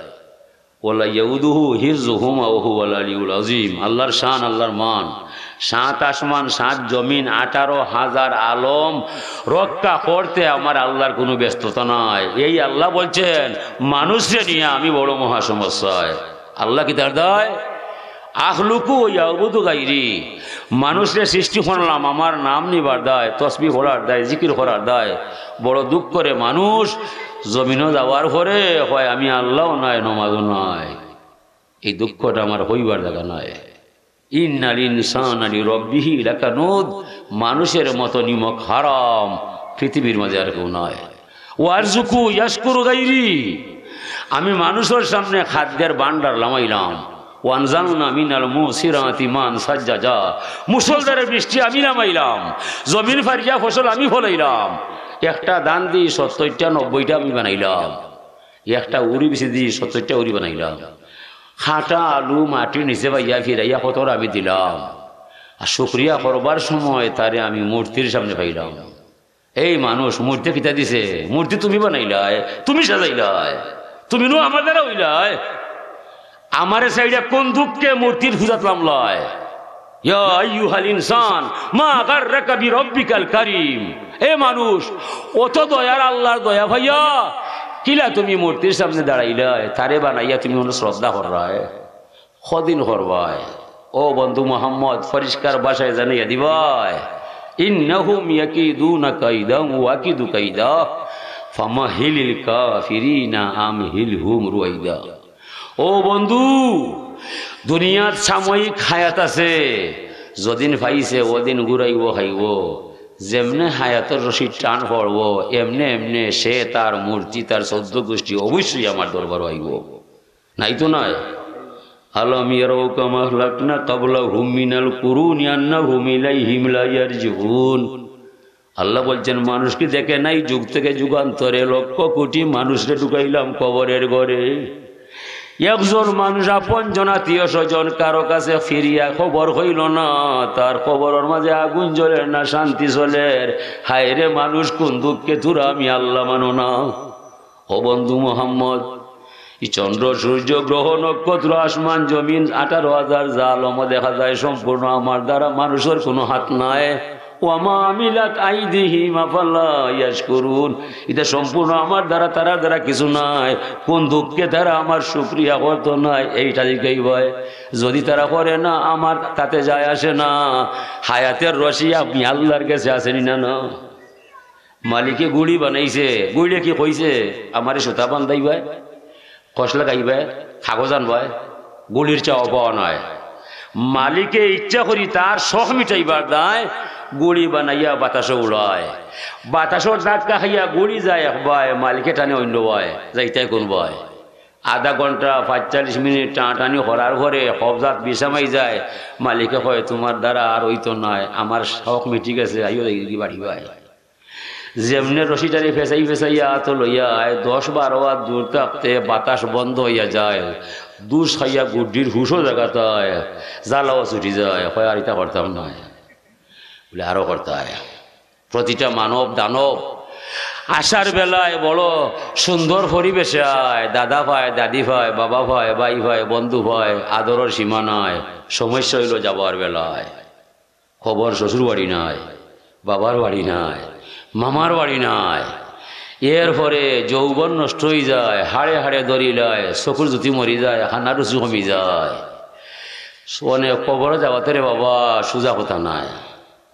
ওয়ালা ইয়াউদুহু হিফজুহুমা ওয়া হুয়াল আলিয়ুল আযীম। আল্লাহর শান, আল্লাহর মান, সাত আসমান, সাত জমিন, আঠারো হাজার আলম রক্ষা করতে আমার আল্লাহর কুনু ব্যস্ততা নাই। এই আল্লাহ বলছেন, মানুষরে নিয়া আমি বড় মহা সমস্যায়। আল্লাহ কিতার দায়? আখলুকু ওয়া ইয়াবুদু গাইরি। মানুষরে সৃষ্টি করলাম আমার নাম নিবার দায়, তসবিহ পড়ার দায়, জিকির করার দায়। বড় দুঃখ করে মানুষ জমিনো যাওয়ার পরে কয়, "আমি আল্লাহও নাই, নমাজও নাই।" এই দুঃখটা আমার কইবার জাগা নাই। ইন্নাল ইনসানা লিরাব্বিহি লাকানুদ, মানুষের মতো নিমক হারাম পৃথিবীর মাঝে আর কেউ নাই। ওয়ারজুকু ইয়াশকুরু গাইরি, আমি মানুষের সামনে খাদ্যের ভান্ডার লামাইলাম। ওয়ানজালনা মিনাল মুসিরাতি মান সাজ্জাজা, মুষলধারে বৃষ্টি আমি লামাইলাম, জমিন ফারিয়া ফসল আমি ফলাইলাম। একটা ধান দি সত্তরটা নব্বইটা আমি বানাইলাম, একটা উরি বিচি দি সত্তরটা উরি বানাইলাম। কাটা আলু মাটির নিচে পাইয়া ফিরাইয়া কতর আমি দিলাম। আর শুকরিয়া করবার সময় তারে আমি মূর্তির সামনে পাইলাম। এই মানুষ, মূর্তি কিতা দিছে? মূর্তি তুমি বানাইলায়, তুমি সাজাইলায়, তুমি নু আমার দ্বারা অইলায়। আমারে চাইরা কুন দুঃখে মূর্তির পূজাত লামলায়? ইয়া আইয়ুহাল ইনসান, মা গাররাকা বিরাব্বিকাল কারীম। এ মানুষ, অত দয়ার আল্লাহর দয়া পাইয়া কিলা তুমি মূর্তির সামনে দাঁড়াইলায়? তারে বানাইয়া তুমি অনো শ্রদ্ধা কররায়? কদিন করবায়? ও বন্ধু মোহাম্মদ, পরিষ্কার ভাষায় জানাইয়া দিবায়, ইন্নাহুম ইয়াকিদুনা কাইদান ওয়া আকিদু কাইদা, ফামাহিলিল কাফিরিনা আমহিলহুম রুয়াইদা। ও বন্ধু, দুনিয়াত সাময়িক হায়াত আছে, যদিন পাইছে অদিন ঘুরাইবো খাইবো। যেমনে হায়াতর রশির টান পড়বো, এমনে এমনে সে, তার মূর্তি, তার চৌদ্দ গোষ্ঠী অবশ্যই আমার দরবারো আইবো। নাই তো নাই। আলাম ইয়ারাউ কাম আহলাকনা ক্বাবলাহুম মিনাল কুরুনি আন্নাহুম ইলাইহিম লা ইয়ারজিউন। আল্লাহ বলছেন, মানুষ কি দেখে নাই যুগ থেকে যুগান্তরে লক্ষ কোটি মানুষরে ঢুকাইলাম কবরের ঘরে? একজন মানুষ আপনজন আত্মীয় স্বজন কারো কাছে ফিরিয়া খবর হইল না, তার কবরের মাঝে আগুন জ্বলের না, শান্তি চলের। হায় রে মানুষ, কোন দুঃখে তোরা আমি আল্লাহ মানো না। ও বন্ধু মোহাম্মদ, এই চন্দ্র, সূর্য, গ্রহ, নক্ষত্র, আসমান, জমিন, আঠারো হাজার যা আলমো দেখা যায়, সম্পূর্ণ আমার দ্বারা, মানুষের কোনো হাত নাই। ওয়ামা আমিলাত আইদিহিম আফালা ইয়াশকুরুন। এটা সম্পূর্ণ আমার দ্বারা, তারার দ্বারা কিছু নাই। কোন দুঃখে তারা আমার শুকরিয়া করতো নাই, এইটা জিকাইবায়। যদি তারা করে না, আমার তাতে যায় আসে না। হায়াতের রশি আমি আল্লাহর কাছে আসেনি না, না। মালিকে ঘড়ি বানাইছে, ঘড়িয়ে কি কইছে, "আমারে সুতা বান্ধাইবায়, কষ লাগাইবায়, কাগজ আনবায়?" ঘড়ির চাওয়া পাওয়া নাই। মালিকে ইচ্ছা করি তার শখ মিটাইবার দায় ঘড়ি বানাইয়া বাতাসো উড়ায়। বাতাসর ধাক্কা খাইয়া ঘড়ি যায় এক বায়, মালিকে টানে অন্য বায়, যাইতায় কোন বায়? আধা ঘন্টা, পঁয়তাল্লিশ মিনিট টানাটানি করার পরে কবজাত বিষ হামাই যায়। মালিকে কয়, "তোমার দ্বারা আর অইতো নায়, আমার শখ মিটি গেছে, আইও দেখি বাড়ি বায়।" যেমনে রশিটারে ফেসাই ফেসাইয়া আতো লইয়া আয়, দশ বারো হাত দূর থাকতে বাতাস বন্ধ অইয়া যায়। দুষ খাইয়া গুড্ডির হুশও জাগাত আয়, জ্বালাও ছুটি যায়, কয়, "আর ইতা করতাম নায়।" বলে, "আরো করতায়।" প্রতিটা মানব দানব আসার বেলায় বড় সুন্দর পরিবেশে আয়, দাদা পায়, দাদি পায়, বাবা পায়, ভাই পায়, বন্ধু পায়, আদরর সীমা নাই, সমস্যা অইল যাবার বেলায়। খবর শ্বশুর বাড়ি নাই, বাবার বাড়ি নাই, মামার বাড়ি নাই। এরপরে যৌবন নষ্ট অইযায়, হাড়ে হাড়ে ধরিলায়, চকুর জ্যোতি মরিযায়, খানার রুচি কমিযায়। অনে কবরো যাওয়াতে রে বাবা, সুজা কথা নায়।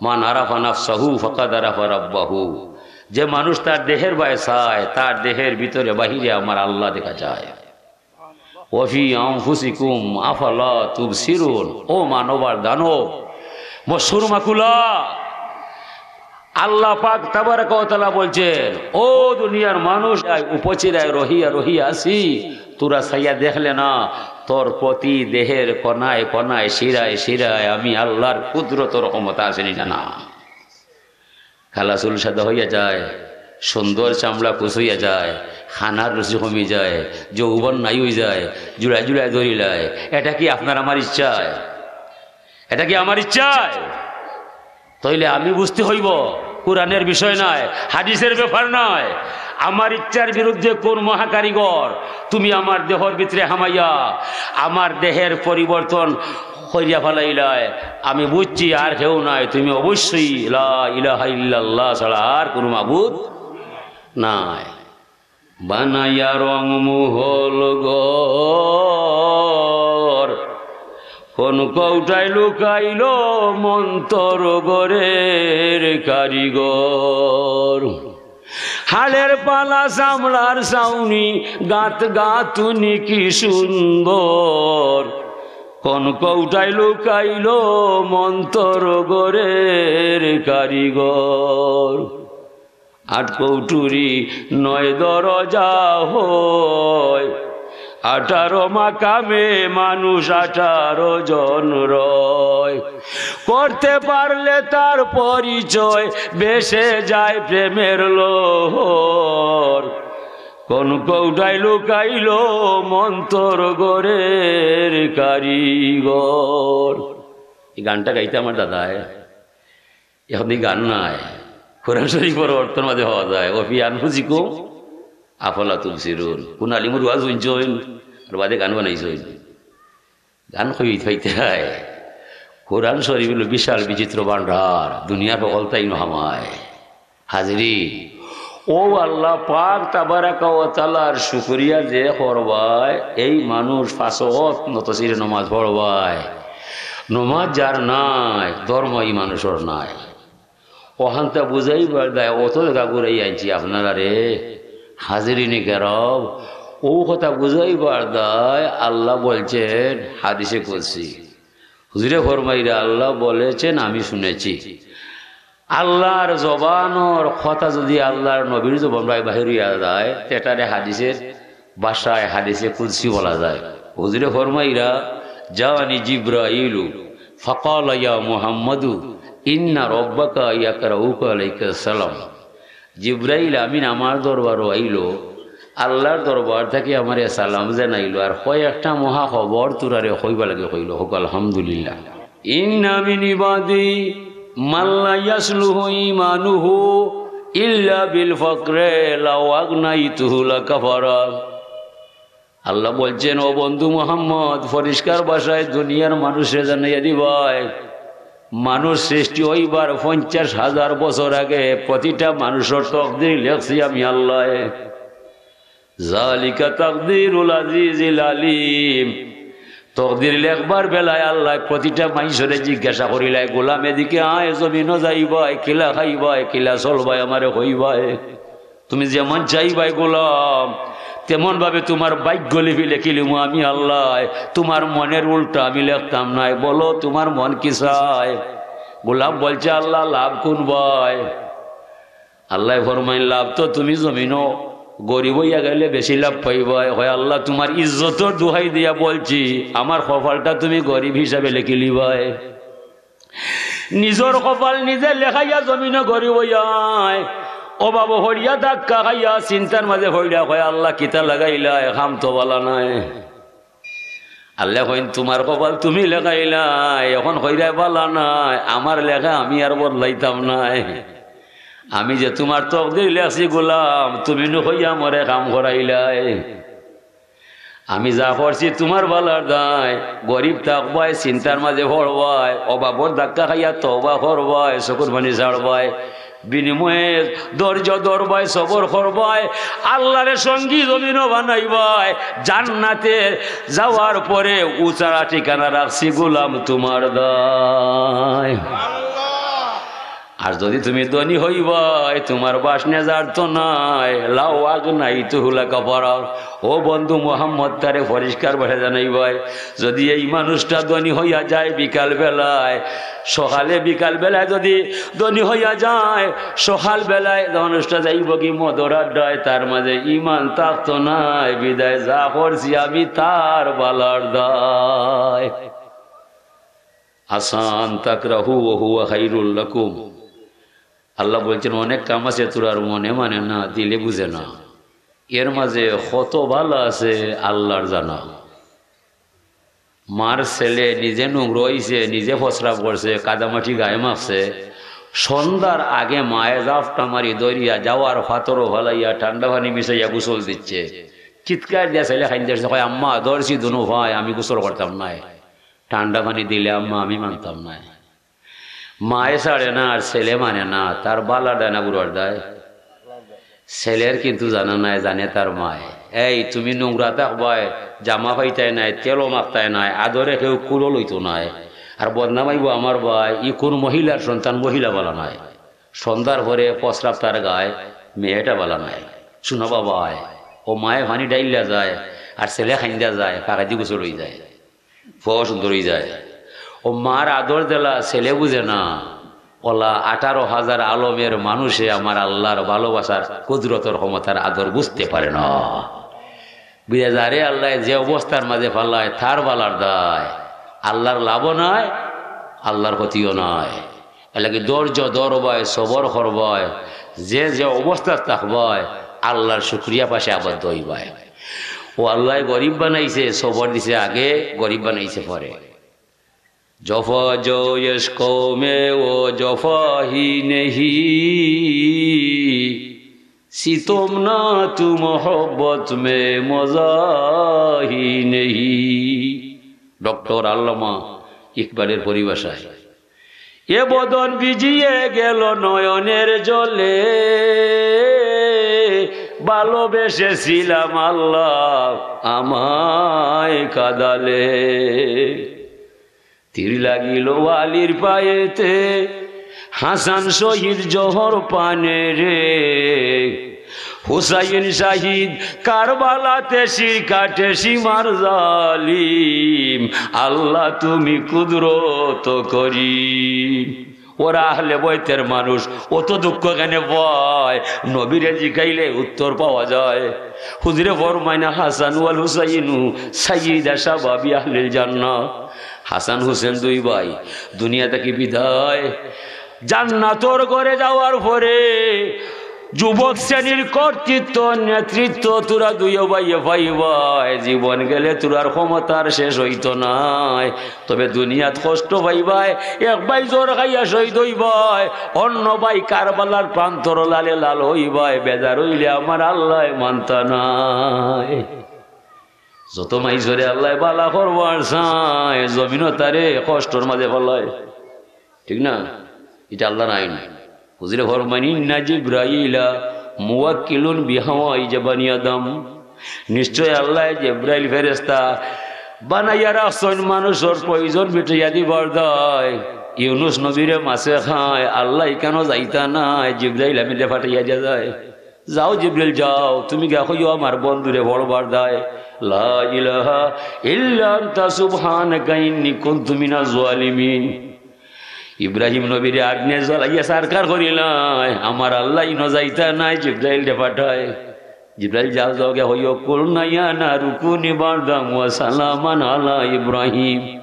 মান আরাফা নাফসাহু ফাকাদ আরাফা রাব্বাহু। যে মানুষ তার দেহের বায় চায়, তার দেহের ভিতরে বাহিরে আমার আল্লাহ দেখা যায়। ওয়াফি আনফুসিকুম আফালা তুবসিরুন। ও মানব আর দানব, মশহুর মাকুলা, আল্লাহ পাক তাবারাকা ওয়া তাআলা বলছেন, "ও দুনিয়ার মানুষ, আই উপচিরায় রহিয়া রহিয়া আছি, তোরা চাইয়া দেখলে না, তোর প্রতি দেহের কণায় কণায়, শিরায় শিরায় আমি আল্লাহর কুদরতর ক্ষমতা আছে নি না?" না। কালা চুল সাদা হইয়া যায়, সুন্দর চামড়া কুচইয়া যায়, খানার রুচি কমি যায়, যৌবন নাই হই যায়, জুড়ায় জুড়ায় ধরিলায়। এটা কি আপনার আমার ইচ্ছায়? এটা কি আমার ইচ্ছায়? তাইলে আমি বুঝতে হইব, কোরআনের বিষয় নয়, হাদিসের ব্যাপার নয়। আমার ইচ্ছার বিরুদ্ধে কোন মহাকারিগর তুমি আমার দেহর ভিতরে হামাইয়া আমার দেহের পরিবর্তন করিয়া ফালাইলায়? আমি বুঝছি আর কেউ নাই, তুমি অবশ্যই লা ইলাহা ইল্লাল্লাহ ছাড়া আর কোনো মাবুদ নাই। বানাইয়া রং মহল ঘর, কোন কৌটায় লুকাইল মন্তর ঘরের কারিগর। হাড়ের পালা চামড়ার ছাউনি, গাত গাতুনি কি সুন্দর, কোন কৌটায় লুকাইল মন্তর ঘরের কারিগর। আট কৌটুরি নয় দরজা হয়, আঠারো মাকামে মানুষ আঠারো জন রয়। করতে পারলে তার পরিচয়, বেশে যায় প্রেমের লোহর। কোন কৌটায় লুকাইল মন্তর ঘরের কারিগর। এই গানটা গাইতে আমার দাদায়। এখন এই গান নাই, কোরআন শরীফর অর্থর মাঝে পাওয়া যায়, "ওয়াফি আনফুসিকুম আফালা তুবসিরুন।" কোন আলিমর ওয়াজ হুনছইন আর বাদে গান বানাইছইন? গান কই পাইতে হয়? কোরআন শরীফ হইল বিশাল বিচিত্র ভান্ডার, দুনিয়ার হকলতাই নহামায়। হাজিরি, ও আল্লাহ পাক তাবারাকা ওয়া তাআলার শুকরিয়া যে করবায়, এই মানুষ পাঁচ ওয়াক্ত নতশিরে নমাজ পড়বায়, নমাজ যার নাই, ধর্ম এই মানুষর নাই। ওখানটা বুঝাইবার দায় অত জাগা ঘুরাই আনছি আপনারারে, হাজিরিনে কেরাম। ও কথা বুঝাইবার দায় আল্লাহ বলছেন হাদিসে কুদসি। হুজুরে ফরমাইরা, আল্লাহ বলেছেন, আমি শুনেছি। আল্লাহর জবানর কথা যদি আল্লাহর নবীর জবান বায় বাহির হইয়া যায়, তেটারে হাদিসের ভাষায় হাদিসে কুদসি বলা যায়। হুজুরে ফরমাইরা, "জাআনি জিব্রাইলু ফাকালা ইয়া মুহাম্মাদু ইন্না রাব্বাকা ইয়াকরাউকা আলাইকা সালাম।" জিব্রাইল আমিন আমার দরবারো আইলো, আল্লাহর দরবার থাকি আমারে সালাম জানাইলো, আর কয়েকটা মহা খবর তুরারে কইবা লাগি কইলো। হক আলহামদুলিল্লাহ। ইন্না মিন ইবাদি মান লা ইয়াসলুহু ঈমানুহু ইল্লা বিল ফাকরে লাউ আগনাইতুহু লাকাফারা। আল্লাহ বলছেন, "ও বন্ধু মোহাম্মদ, পরিষ্কার ভাষায় দুনিয়ার মানুষরে জানাইয়া দিবায়, মানুষ সৃষ্টি হইবার পঞ্চাশ হাজার বছর আগে প্রতিটা মানুষর তকদির লেখছি আমি আল্লাহ।" জালিকা তাকদিরুল আজিজিল আলিম। তকদির লেখবার বেলায় আল্লাহ প্রতিটা মানুষরে জিজ্ঞাসা করিলায়, "গোলাম, এদিকে আয়, জমিনো যাইবায়, কিলা খাইবায়, কিলা চলবায়, আমারে কইবায়। তুমি যেমন চাইবায় গোলাম, তেমন ভাবে তোমার ভাগ্য লিপি লেখিলিমু আমি আল্লাহ। তোমার মনের উল্টা আমি লেখতাম নায়। বলো, তোমার মন কি চায়?" গোলাম বলছে, "আল্লাহ, লাভ কোন বায়?" আল্লাহ ফরমাইন, "লাভ তো তুমি জমিনো গরিব হইয়া গেলে বেশি লাভ পাইবায়।" হয়, "আল্লাহ, তোমার ইজ্জতর দোহাই দিয়া বলছি, আমার কপালটা তুমি গরিব হিসাবে লেখিলিবায়।" নিজর কপাল নিজে লেখাইয়া জমিনো গরিব হইয়ায়, ও বাবু, হরিয়া ধাক্কা খাইয়া চিন্তার মাঝে হইয়া কয়, "আল্লাহ, কিতা লাগাইলায়, কাম তো বালা নায়।" আল্লাহ কইন, "তোমার কপাল তুমি লেখাইলায়, এখন কইরায় বালা নায়, আমার লেখা আমি আর বদলাইতাম নায়। আমি যে তোমার তকদির লেখছি গোলাম, তুমি নু কইয়া মরে কাম করাইলায়। আমি যা করছি তোমার বালার দায়, গরিব থাকবায়, চিন্তার মাঝে পড়বায়, অভাবর ধাক্কা খাইয়া তওবা করবায়, চকুর পানি ছাড়বায়।" বিনিময়ে ধৈর্য ধরবায়, সবর করবায়, আল্লাহরে সঙ্গী জমিনো বানাইবায়। জান্নাতে যাওয়ার পরে উচারা ঠিকানা রাখছি গোলাম তুমার দায়। আর যদি তুমি ধনী হইবায়, তুমার বাসনে যার তো নাই, লাউ আগ নাই তুহুলা কাপারা। ও বন্ধু মোহাম্মদ, তারে পরিষ্কার ভাষায় জানাইবায়, যদি এই মানুষটা ধনী হইয়া যায় বিকাল বেলায়, সকালে বিকাল বেলায় যদি ধনী হইয়া যায়, সকাল বেলায় মানুষটা যাইবগি মদর আড্ডায়, তার মাঝে ইমান থাকতো নায়, বিদায় যা করছি আমি তার বালার দায়। আসান তাকরাহু ওয়া হুয়া খাইরুল লাকুম। আল্লাহ বলছেন, অনেক কাম আছে তোরার মনে মানে না, দিলে বুঝে না। এর মাঝে কত ভালা আছে আল্লাহর জানা। মার ছেলে নিজে নোংরা অইছে, নিজে প্রস্রাব করছে, কাদামাটি গায়ে মাখছে। সন্ধ্যার আগে মায়ে জাপটা মারি ধরিয়া যাওয়ার পাথরও ফালাইয়া ঠান্ডা পানি মিশাইয়া গোসল দিচ্ছে। চিৎকার দিয়া ছেলে কাইন্দা উঠছে, কয়, "আম্মা, ধরছি দুনো পায়, আমি গোসল করতাম নায়, ঠান্ডা পানি দিলে আম্মা আমি মানতাম নায়।" মায়ে ছাড়ে না আর ছেলে মানে না, তার বালা দায় না বুড়ার দায়? ছেলের কিন্তু জানা নাই, জানে তার মায়। এই তুমি নোংরা থাকবায়, জামা পাইতায় নায়, তেলও মাখতায় নায়, আদরে কেউ কুলো লইতো নায়। আর বদনাম আইবো আমার ভাই, ই কোন মহিলার সন্তান, মহিলা বালা নায়। সন্ধ্যার পরে প্রস্রাব তার গায়, মেয়েটা বালা নায়। শুনো বাবায়, ও মায়ে পানি ডাইল্লা যায়, আর ছেলে কাইন্দা যায়, পাকেদি গোসল অই যায়। ফ সুন্দর অই যায়। ও মার আদর দিলা ছেলে বুঝে না। ওলা আঠারো হাজার আলমের মানুষে আমার আল্লাহর ভালোবাসার কুদরতর ক্ষমতার আদর বুঝতে পারে না। বুঝে যারে আল্লাহ যে অবস্থার মাঝে ফালায়, তার বালার দায়। আল্লাহর লাভও নাই, আল্লাহর ক্ষতিও নাই। এর লাগি ধৈর্য ধরবায়, সবর করবায়, যে যে অবস্থা থাকবায়, আল্লাহর শুকরিয়া পাশে আবদ্ধ হইবায়। ও আল্লাহ গরিব বানাইছে, সবর দিছে আগে, গরিব বানাইছে পরে। জফা জো ইশক মে ও জফা হি নেহি, সিতম না তু মোহব্বত মে মজা হি নেহি। ডক্টর আল্লামা ইকবালের পরিভাষায়, এ বদন ভিজিয়ে গেল নয়নের জলে, ভালোবেসেছিলাম আল্লাহ আমায় কাদালে। তীর লাগিল আলীর পায়েতে, হাসান শহীদ জহর পানে রে। হুসাইন শাহিদ কারবালাতে শির কাটে সীমার জালিম, আল্লাহ তুমি কুদরত করিম। ওরা আহলে বয়তের মানুষ, অত দুঃখ কেনে পায়? নবীরে জিকাইলে উত্তর পাওয়া যায়। হুজুরে ফরমাইন, হাসান ওয়াল হুসাইনু সাইয়্যিদা শাবাবি আহলিল জান্নাহ। হাসান হুসেন দুই ভাই দুনিয়া থাকি বিদায়, জান্নাতর ঘরে যাওয়ার পরে যুবক শ্রেণীর কর্তৃত্ব, নেতৃত্ব তোরা দুইও ভাইয়ে পাইবায়। জীবন গেলে তোরার ক্ষমতার শেষ হইতো নায়। তবে দুনিয়াত কষ্ট পাইবায়, এক ভাই জহর খাইয়া শহীদ হইবায়, অন্য ভাই কারবালার প্রান্তর লালে লাল হইবায়। বেজার হইলে আমার আল্লাহ মানতা নায়। যত মাইজরে আল্লাহ বালা করবার চায়, জমিনও তারে কষ্টর মাঝে ফালায়। ঠিক না? এটা আল্লাহর আইন। হুজুরে ফরমাইন, "ইন্না জিব্রাইলা মুওয়াক্কিলুন বিহাওয়াইজা বানি আদম।" নিশ্চয় আল্লাহ জিব্রাইল ফেরেশতা বানাইয়া রাখছইন মানুষর প্রয়োজন মিটাইয়া দিবার দায়। ইউনুস নবীরে মাছে খায়, আল্লাহ ইখানো যাইতা নায়, জিব্রাইল আমিনরে পাঠাইয়া দিয়া যায়। যাও জিব্রাইল যাও, তুমি গিয়া কইও আমার বন্ধুরে পড়বার দায়, লা ইলাহা ইল্লা আনতা সুবহানাকা ইন্নী কুনতু মিনাজ জালিমিন। ইব্রাহিম নবীরে আগ্নে জ্বালাইয়া সারকার করিলায়, আমার আল্লাহ ইনো যাইতা নায়, জিব্রাইলরে পাঠায়। জিব্রাইল যাও যাও গিয়া কইও, কুলনা ইয়া নারু কুনি বারদান ওয়া সালামান আলা ইব্রাহিম।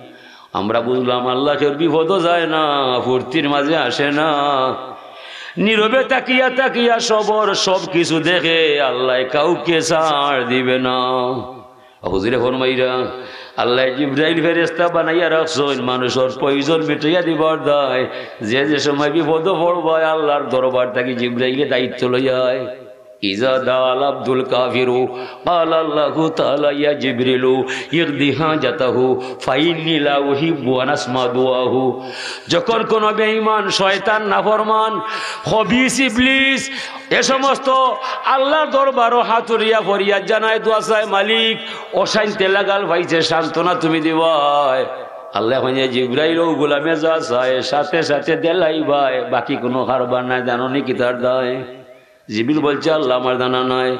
আমরা বুঝলাম আল্লাহ কেউ বিপদও যায় না, ফুর্তির মাঝে আসে না। নীরবে তাকিয়া তাকিয়া সবর সব কিছু দেখে, আল্লাহ কাউকে ছাড় দিবে না। হুজুরে ফরমাইরা, আল্লাহ জিব্রাইল ফেরেশতা বানাইয়া রাখছইন মানুষর প্রয়োজন মিটাইয়া দিবার দায়। যে যে সময় বিপদও পড়বায়, আল্লাহর দরবার থাকি জিব্রাইলে দায়িত্ব লইয়ায়। ইজা দাআল আব্দুল কাফিরু, ক্বালা আল্লাহু তাআলা, ইয়া জিবরিলু, ইকদি হাজাতাহু, ফাইন্নী লা উহিব্বু আন আসমা দুআহু। যখন কোনো বেঈমান, শয়তান, নাফরমান, খবিস ইবলিস, এ সমস্ত আল্লাহর দরবারো হাতুরিয়া ফরিয়াদ জানায়, দোয়া চায়, মালিক, অশান্তি লাগাল পাইছে, সান্ত্বনা তুমি দিবায়। আল্লায় কইন, জিব্রাইল, অউ গোলামে যা চায়, সাথে সাথে দিলাইবায়, বাকি কুনু কারবার নাই, জানো নি কিতার দায়? জিবরিল বলছে, আল্লাহ, আমার জানা নাই।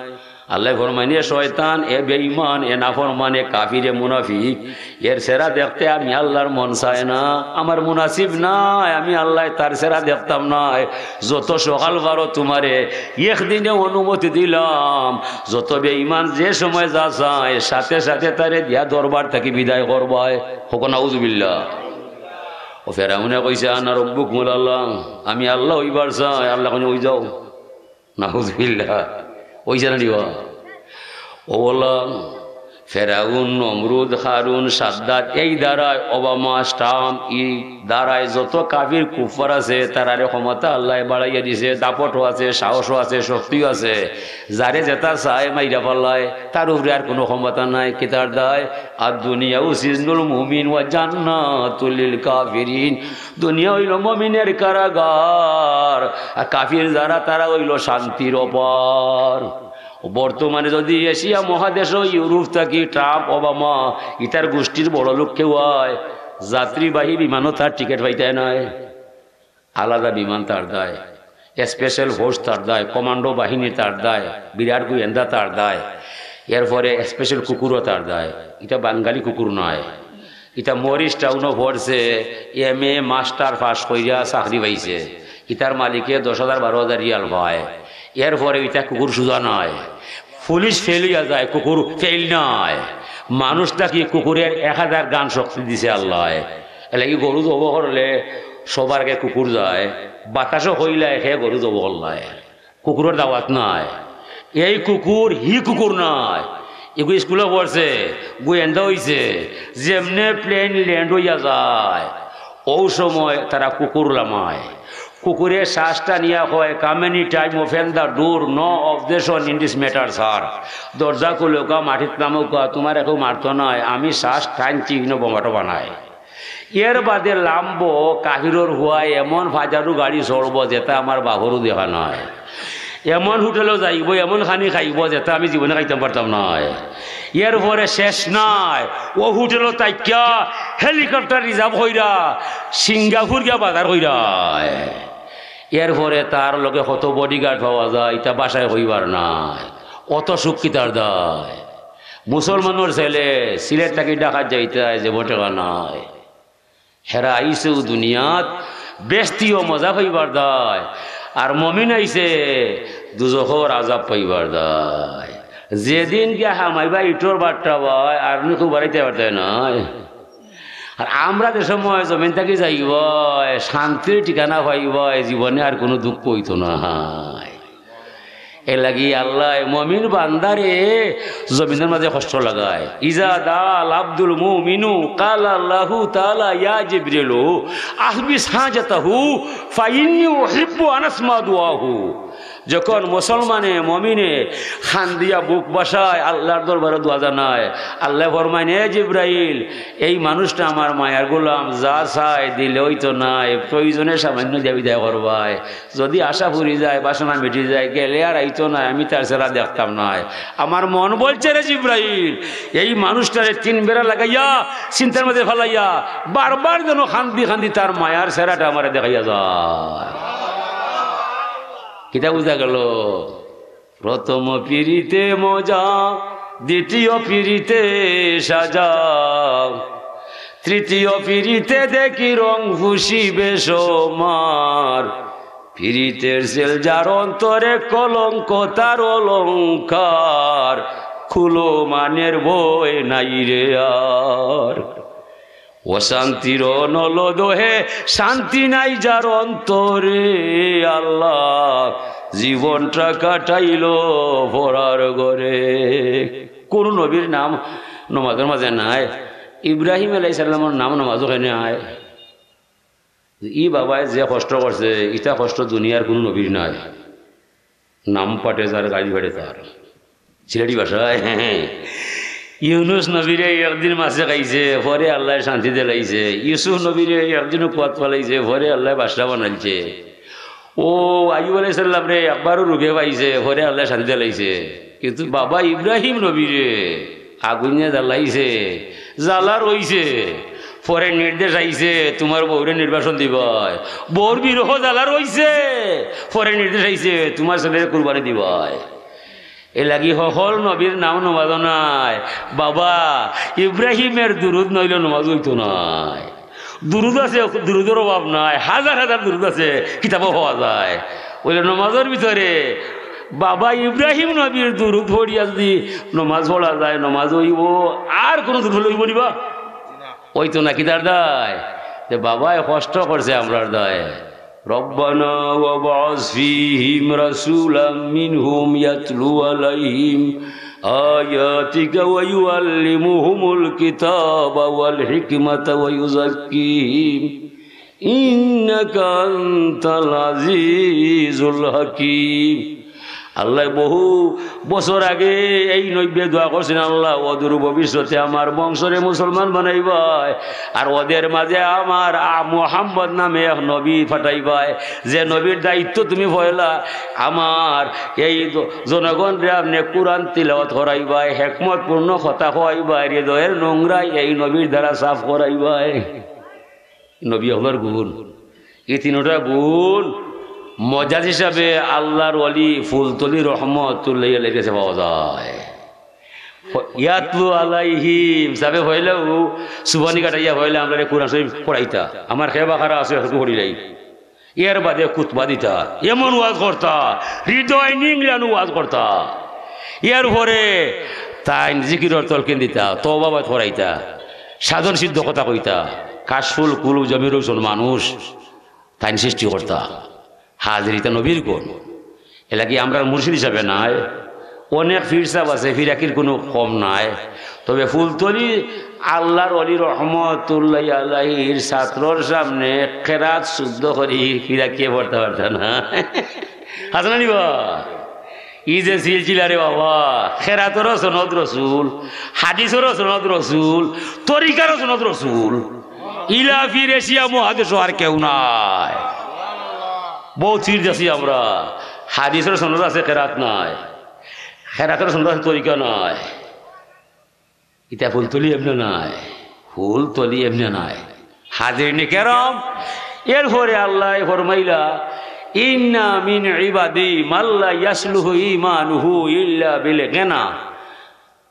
আল্লায় ফরমাইন, এ শয়তান, এ বেঈমান, এ নাফরমান, এ কাফির, এ মুনাফিক, এর চেহারা দেখতে আমি আল্লাহর মন চায় না, আমার মুনাসিব নায়, আমি আল্লায় তার চেহারা দেখতাম নায়। যত সকাল পারো তুমারে একদিনে অনুমতি দিলাম, যত বেঈমান যে সময় যা চায়, সাথে সাথে তারে দিয়া দরবার থাকি বিদায় করবায়। কউক্কা নাউজুবিল্লাহ। ও ফেরাউনে কইছে, আনা রব্বুকুমুল আলা, আমি আল্লাহ অইবার চাই। আল্লায় কইন, অই যাও। নাউজুবিল্লাহ। অইছে না নি বা? ও বলা, ফেরাউন, নমরুদ, কারুন, সাদ্দাদ, এই দ্বারায়, ওবামা, ট্রাম্প, ই দ্বারায় যত কাফির কুফফার আছে, তারারে ক্ষমতা আল্লায় বাড়াইয়া দিছে, দাপটও আছে, সাহসও আছে, শক্তিও আছে। যারে যেতা চায় মাইরা ফালায়, তার উপরে আর কুনু ক্ষমতা নাই। কিতার দায়? আর দুনিয়াউ সিজনুল মুমিন ওয়া জান্নাতুল লিল কাফিরিন। দুনিয়া অইলো মুমিনের কারাগার, আর কাফির যারা, তারা অইলো শান্তির অপার। বর্তমানে যুদি এশিয়া মহাদেশো ইউরোপ থাকি ট্রাম্প, ওবামা, ইতার গুষ্টির বড়লোক কেউ অয়, যাত্রীবাহী বিমানো তার টিকিট পাইতায় নায়, আলাদা বিমান তার দায়, স্পেশাল ফোর্স তার দায়, কমান্ডো বাহিনী তার দায়, বিরাট গোয়েন্দা তার দায়, এরপরে স্পেশাল কুকুরও তার দায়। ইতা বাঙালি কুকুর নায়, ইতা মরিস টাউনো পড়ছে, এম এ মাস্টার পাশ করিয়া চাকরি পাইছে, ইতার মালিকে দশ হাজার বারো হাজার রিয়াল পায়, এরপরে ইতা কুকুর সুজা নায়। পুলিশ ফেল অইয়া যায়, কুকুর ফেল নায়। মানুষ থাকি কুকুরের এক হাজার গান শক্তি দিছে আল্লায়। এরলাগি গরু জবো করলে সবার আগে কুকুর যায়, বাতাসো কইলায় হে গরু জবো করলায়। কুকুরর দাওয়াত নাই। এই কুকুর, হি কুকুর নায়। এগু স্কুলো পড়ছে, গোয়েন্দা অইছে, যেমনে প্লেন ল্যান্ড অইয়া যায়, অউ সময় তারা কুকুর লামায়। কুকুরে শ্বাস টানিয়া কয়, come any time, open the door, no objection in this matter, sir। দরজা খুলউক্কা, মাটিত নামউক্কা, তুমারে কেউ মারতো নায়, আমি শ্বাস টানছি, ইনো বোমাটো বানায়। এর বাদে লামবো কাফিরর পুয়ায়, এমন ফাজারু গাড়ি চড়বো যেতা আমার বাফরও দেখা নাই। এমন হোটেলো যাইবো, এমন খানি খাইবো যেতা আমি জীবনে খাইতাম পারতাম নায়। এরপরে শেষ নায়, অউ হোটেলো থাকিয়া হেলিকপ্টার রিজার্ভ কইরা সিঙ্গাপুর গিয়া বাজার কইরা। এরপরে তার লগে কত বডিগার্ড পাওয়া যায়, ইতা ভাষায় কইবার নায়। অত সুখ কিতার দায়? মুসলমানর ছেলে সিলেট থাকি ঢাকাত যাইতায়, যেবো টেকা নাই। হেরা আইছেউ দুনিয়াত বেস্তিও মজা পাইবার দায়, আর মমিন আইছে দুজখর আজাব পাইবার দায়। যেদিন গিয়া হামাইবা ইটর বাট্টা বায়, আর নি খুব বাড়াইতে পারতায় নায়। আর আমরা যে সময় জমিন থাকি যাইবায়, শান্তির ঠিকানা পাইবায়, জীবনে আর কুনু দুঃখ অইতো নায়। এরলাগি আল্লায় মমিন বান্দারে জমিনর মাঝে কষ্ট লাগায়। ইজা দাআল আব্দুল মুমিনু ক্বালা আল্লাহু তাআলা, ইয়া জিবরিলু, আহবিস হাজাতাহু, ফাইন্নী উহিব্বু আন আসমা দুআহু। যখন মুসলমানে, মমিনে কান্দিয়া বুক ভাসায়, আল্লাহর দরবারে দোয়া জানায়, আল্লায় ফরমাইন, এ জিব্রাইল, এই মানুষটা আমার মায়ার গোলাম, যা চায় দিলে অইতো নায়, প্রয়োজনে সামান্য দিয়া বিদায় করবায়। যুদি আশা ফুরি যায়, বাসনা মিটি যায়, গেলে আর আইতো নায়, আমি তার চেহারা দেখতাম নায়। আমার মন বলছে, রে জিব্রাইল, এই মানুষটারে তিন বেড়া লাগাইয়া, চিন্তার মাঝে ফালাইয়া, বারবার যেন কান্দি কান্দি তার মায়ার চেহারাটা আমারে দেখাইয়া যায়। কিতা বুঝা গেল? প্রথম পিরিতে মজা, দ্বিতীয় পিরিতে সাজা, তৃতীয় পিরিতে দেখি রং খুশি বেসমার। পিরিতের সেল যার অন্তরে কলঙ্ক তার অলংকার, খুলো মানের ভয় নাই রে আর। অশান্তির অনল দহে শান্তি নাই যার অন্তরে, আল্লাহ জীবনটা কাটাইল পরার ঘরে। কোন নবীর নাম নমাজর মাঝে নাই? ইব্রাহিম আলাইহিস সালামর নাম নমাজো কেনে আয়? ই বাবায় যে কষ্ট করছে, ইটা কষ্ট দুনিয়ার কুনু নবীর নাই। নাম পাটে যার, গাইল পাটে তার। সিলেটি ভাষায়, ইউনুস নবীরে একদিন মাছে খাইছে, পরে আল্লায় শান্তি দিলাইছে। ইউসুফ নবীরে একদিনও কুয়াত ফালাইছে, পরে আল্লায় বাদশা বানাইছে। ও আইয়ুব আলাইহিস সালামরে একবারও রোগে পাইছে, পরে আল্লায় শান্তি দিলাইছে। কিন্তু বাবা ইব্রাহিম নবীরে আগুনে জ্বালাইছে, জ্বালা রইছে, পরে নির্দেশ আইছে, "তুমার বউরে নির্বাসন দিবায়।" বউর বিরহ জ্বালা রইছে, পরে নির্দেশ আইছে, "তুমার ছেলেরে কুরবানি দিবায়।" এর লাগি হকল নবীর নাম নমাজো নাই। বাবা, ইব্রাহিমের দুরুদ নইলে নমাজ অইতো নায়। দুরুদ আছে, দুরুদর অভাব নাই, হাজার হাজার দুরুদ আছে, কিতাবো পাওয়া যায়। অইলে নমাজর ভিতরে বাবা ইব্রাহিম নবীর দুরুদ পড়িয়া যুদি নমাজ পড়া যায়, নমাজ অইবো। আর কুনু দুরুদ পড়লে অইবো নি বা? অইতো না। কিতার দায়? যে বাবায় কষ্ট করছে আমরার দায়। ربنا وابعث فيهم رسولا منهم يتلو عليهم آياتك ويعلمهم الكتاب والحكمة ويزكيهم إنك أنت العزيز الحكيم। আল্লায় বহু বছর আগে এই নবীয়ে দোয়া করছেন, "আল্লাহ, অদূর ভবিষ্যতে আমার বংশরে মুসলমান বানাইবায়, আর ওদের মাঝে আমার আ-, মুহাম্মদ নামে এক নবী পাঠাইবায়, যে নবীর দায়িত্ব তুমি পয়লা আমার এই জ-, জনগণরে আপনে কোরআন তিলাওয়াত করাইবায়, হেকমতপূর্ণ কথা কওয়াইবায়, হৃদয়ের নোংরা এই নবীর দ্বারা সাফ করাইবায়।" নবী অকলর গুণ, এই তিনটা গুণ মজাজ হিসাবে আল্লাহর ওলি ফুলতলি রহমতুল্লাহি আলাইহির গেছে পাওয়া যায়। ইয়াতলু আলাইহিম, সাবে হইলেও সুবানি কাটাইয়া হইলে আমরারে কোরআন শরীফ পড়াইতা। আমার খেবা খারা আছে, একটু পড়িলাই। এর বাদে খুতবা দিতা, এমন ওয়াজ করতা, হৃদয় নিংড়ানো ওয়াজ করতা। এর পরে তাইন জিকিরর তলকিন দিতা, তওবা বাদ করাইতা, সাধন সিদ্ধ কথা কইতা, কাশফুল কুলুব জমির হোসেন মানুষ, তাইন সৃষ্টি করতা। হাজিরিতা নবীর গুণ। এর লাগি আমরার মুর্শিদ হিসাবে নায়, অনেক পীর সাব আছে, ফিরাকির কুনু কম নাই। তবে ফুলতলি আল্লাহর ওলি রহমতুল্লাহি আলাইহির ছাত্রর সামনে কেরাত শুদ্ধ করি ফিরাকিয়ে পড়তা পারতা না। আছে না নি বা? ই যে সিলসিলা রে বাবা, কেরাতরও সনদ রসুল, হাদিসরও সনদ রসুল, তরিকারও সনদ রসুল। ইলা ফির এশিয়া মহাদেশো আর কেউ নাই। বহুত ফির দেখছি আমরা, হাদিসর সনদ আছে, কেরাত নাই। কেরাতর সনদ আছে, তরিকা নাই। ইতা ফুলতলি এমনে নাই, ফুলতলি এমনে নাই। হাজিরিনে কেরাম, এরপরে আল্লায় ফরমাইলা, "ইন্না মিন ইবাদি মাল্লা ইয়াসলুহু ঈমানুহু ইল্লা বিল গিনা,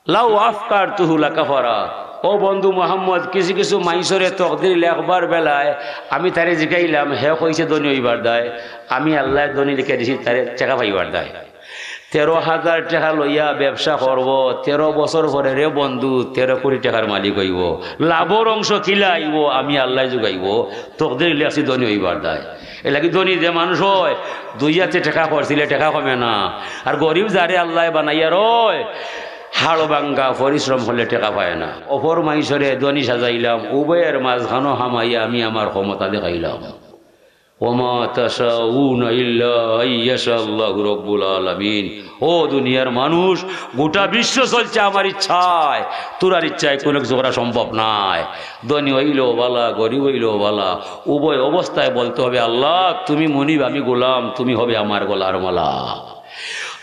লাউ আফকারতুহু লাকাফারা।" ও বন্ধু মুহাম্মদ, কিছু কিছু মাইনষরে তকদির লেখবার বেলায় আমি তারে জিকাইলাম, হে কইছে ধনী অইবার দায়, আমি আল্লায় ধনী লিখে দিছি, তারে টেকা পাইবার দায়। তেরো হাজার টেকা লইয়া ব্যবসা করবো, তেরো বছর পরে রে বন্ধু, তেরো কোটি টেকার মালিক অইবো। লাভর অংশ কিলা আইবো? আমি আল্লায় জুগাইবো। তকদির লেখছি ধনী অইবার দায়। এর লাগি ধনী যে মানুষ অয়, দুই আতে টেকা খরচিলে টেকা কমে না। আর গরিব যারে আল্লায় বানাইয়ার অয়, হাড় ভাঙ্গা পরিশ্রম করলে টেকা পায় না। অপর মাইনষরে ধনী সাজাইলাম, উভয়ের মাঝখানো হামাইয়া আমি আমার ক্ষমতা দেখাইলাম। ওমা তাশাউনা ইল্লা আইয়াশা আল্লাহু রাব্বুল আলামিন। ও দুনিয়ার মানুষ, গোটা বিশ্ব চলছে আমার ইচ্ছায়, তোরার ইচ্ছায় কোনো কিছু করা সম্ভব নায়। ধনী অইলেও বালা, গরিব অইলেও বালা, উভয় অবস্থায় বলতে হবে, "আল্লাহ, তুমি মুনিব, আমি গোলাম, তুমি হবে আমার গলার মালা।"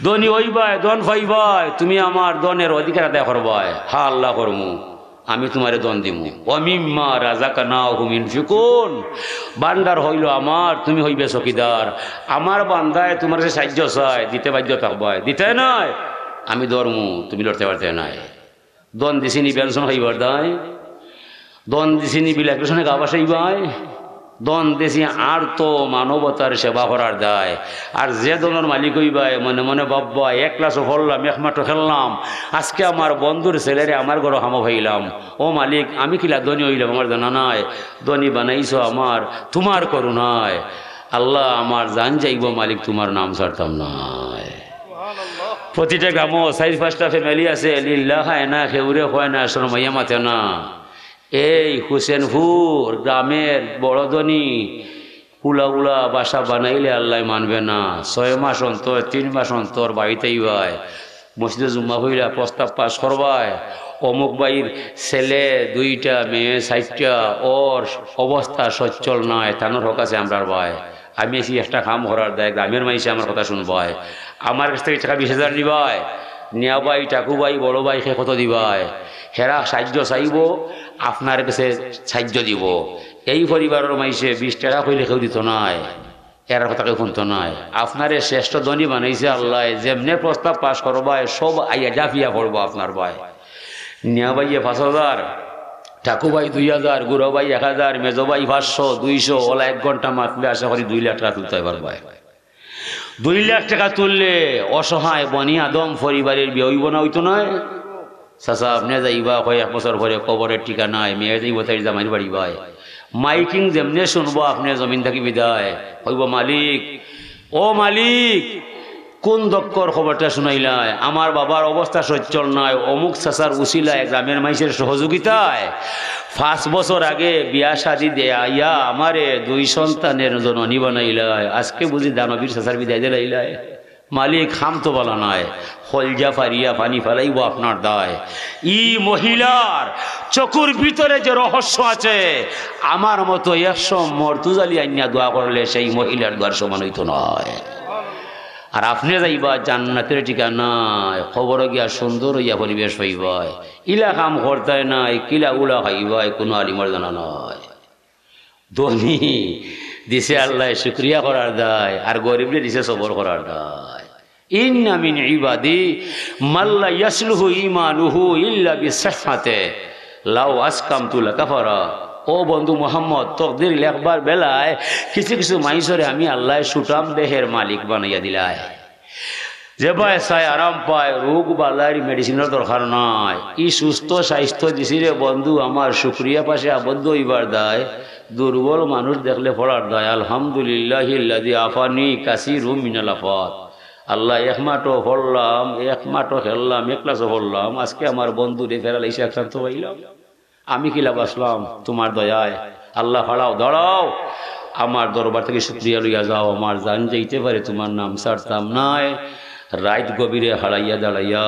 ধনী অইবায়, ধন পাইবায়, তুমি আমার ধনের অধিকার আদায় করবায়। হা আল্লাহ, করমু। আমি তুমারে ধন দিমু। ওয়া মিম্মা রাযাকনাহুম ইউনফিকুন। ভান্ডার অইলো আমার, তুমি অইবে চকিদার। আমার বান্দায় তুমার কাছে সাহায্য চায়, দিতে বাধ্য থাকবায়। দিতায় নায়, আমি ধরমু, তুমি লড়তে পারতায় নায়। ধন দিছি নি পেনশন খাইবার দায়, ধন দিছি নি বিলাসবহুল গা ভাসাইবায়, ধন দিছি আর্ত মানবতার সেবা করার দায়। আর যে ধনর মালিক অইবায়, মনে মনে ভাববায়, এক ক্লাসও পড়লাম, এক মাঠও খেললাম, আজকে আমার বন্ধুর ছেলেরে আমার ঘরো কামো পাইলাম। ও মালিক, আমি কিলা ধনী অইলাম, আমার জানা নাই। ধনী বানাইছো আমার, তুমার করুণায়। আল্লাহ, আমার জান যাইবো মালিক, তুমার নাম ছাড়তাম নায়। প্রতিটা গ্রামো চাইর পাঁচটা family আছে, লিল্লা খায় না, কেউরে কয় না, শরমাইয়া মাতে না। এই হুসেনপুর গ্রামের বড় ধনী উলা উলা বাসা বানাইলে আল্লায় মানবে না। ছয় মাস অন্তর, তিন মাস অন্তর বাড়িত আইবায়, মসজিদো জুম্মা পড়িয়া প্রস্তাব পাশ করবায়, অমুক ভাইর ছেলে দুইটা, মেয়ে চাইরটা, ওর অবস্থা সচ্ছল নায়, তানর হক আছে আমরার ভাই। আমি আইছি একটা কাম করার দায়, গ্রামর মাইনষে আমার কথা শুনবায়, আমার কাছ থাকি টেকা বিশ হাজার নিবায়, নিয়া ভাই, টাকু ভাই, বড় ভাই, কে কত দিবায়, হেরা সাইয্য চাইবো, আপনার কাছে সাইয্য দিবো। এই পরিবারর মাইনষে বিশ টেকা কইলে কেউ দিতো নায়, এরার কথা কেউ হুনতো নায়। আপনারে শ্রেষ্ঠ ধনী বানাইছে আল্লায়, যেমনে প্রস্তাব পাশ করবায়, সব আইয়া জাফিয়া পড়বো আপনার ভাই। নিয়া ভাইয়ে পাঁচ হাজার, টাকু ভাই দুই হাজার, গুড়া ভাই এক হাজার, মেজো ভাই পাঁচশো, দুইশো, ওলা এক ঘন্টা মাতলে আশা করি দুই লাখ টেকা তুলতে পারবায়। দুই লাখ টেকা তুললে অসহায় বনি আদম পরিবারর বিয়া অইবো না, অইতো নায়? চাচা, আপনে যাইবা কয় এক বছর পরে, কবরর ঠিকানায়, মেয়ে যাইবো তাইর জামাইর বাড়ি বায়। মাইকিং যেমনে শুনবো, আপনে জমিন থাকি বিদায়, কইবো, "মালিক, ও মালিক, কোন দক্কর খবরটা শুনাইলায়? আমার বাবার অবস্থা সচ্ছল নায়, অমুক চাচার উসিলায়, গ্রামর মাইনষর সহযোগিতায় পাঁচ বছর আগে বিয়া শাদি দেয়া আমারে দুই সন্তানর জননী বানাইলায়, আজকে বুঝি দানবীর চাচার বিদায় দিলাইলায়।" মালিক, কাম তো বালা নায়, কলজা ফারিয়া পানি ফালাইবো আপনার দায়। ই মহিলার চকুর ভিতরে যে রহস্য আছে, আমার মতো একশো মর্তুজালি আইনা দোয়া করলে সেই মহিলার দোয়ার সমান অইতো নায়। আর আপনে যাইবা জান্নাতর ঠিকানায়, কবরো গিয়া সুন্দর অইয়া পরিবেশ পাইবায়। ইলা কাম করতায় নায়, কিলা উলা খাইবায়, কুনু আলিমর জানা নায়। ধনী দিছে আল্লায় শুকরিয়া করার দায়, আর গরিবরে দিছে সবর করার দায়। ইন্না মিন ইবাদি মাল্লা ইয়াসলুহু ঈমানুহু ইল্লা বিসিহহাতে লাউ আসকামতু লাকাফারা। ও বন্ধু মোহাম্মদ, তকদির লেখবার বেলায় কিছু কিছু মাইনষরে আমি আল্লায় সুঠাম দেহর মালিক বানাইয়া দিলায়। যে ভাই চায় আরাম পায়, রোগ বালাইর মেডিসিনর দরকার নাই। ই সুস্থ স্বাস্থ্য দিছি রে বন্ধু, আমার শুকরিয়া পাশে আবদ্ধ অইবার দায়। দুর্বল মানুষ দেখলে পড়ার দায়, আলহামদুলিল্লাহিল্লাযী আফানি কাসীরুম মিনাল আফাত। আল্লাহ, এক মাঠও পড়লাম, এক মাঠও খেললাম, এক ক্লাসও পড়লাম, আজকে আমার বন্ধুরে প্যারালাইসিসে আক্রান্ত পাইলাম। আমি কিলা বাঁচলাম? তুমার দয়ায়। আল্লাহ, ফাড়াও, দাঁড়াও, আমার দরবার থাকি শুকরিয়া লইয়া যাও। আমার জান যাইতে পারে, তুমার নাম ছাড়তাম নায়। রাইত গভীরে হারাইয়া দাঁড়াইয়া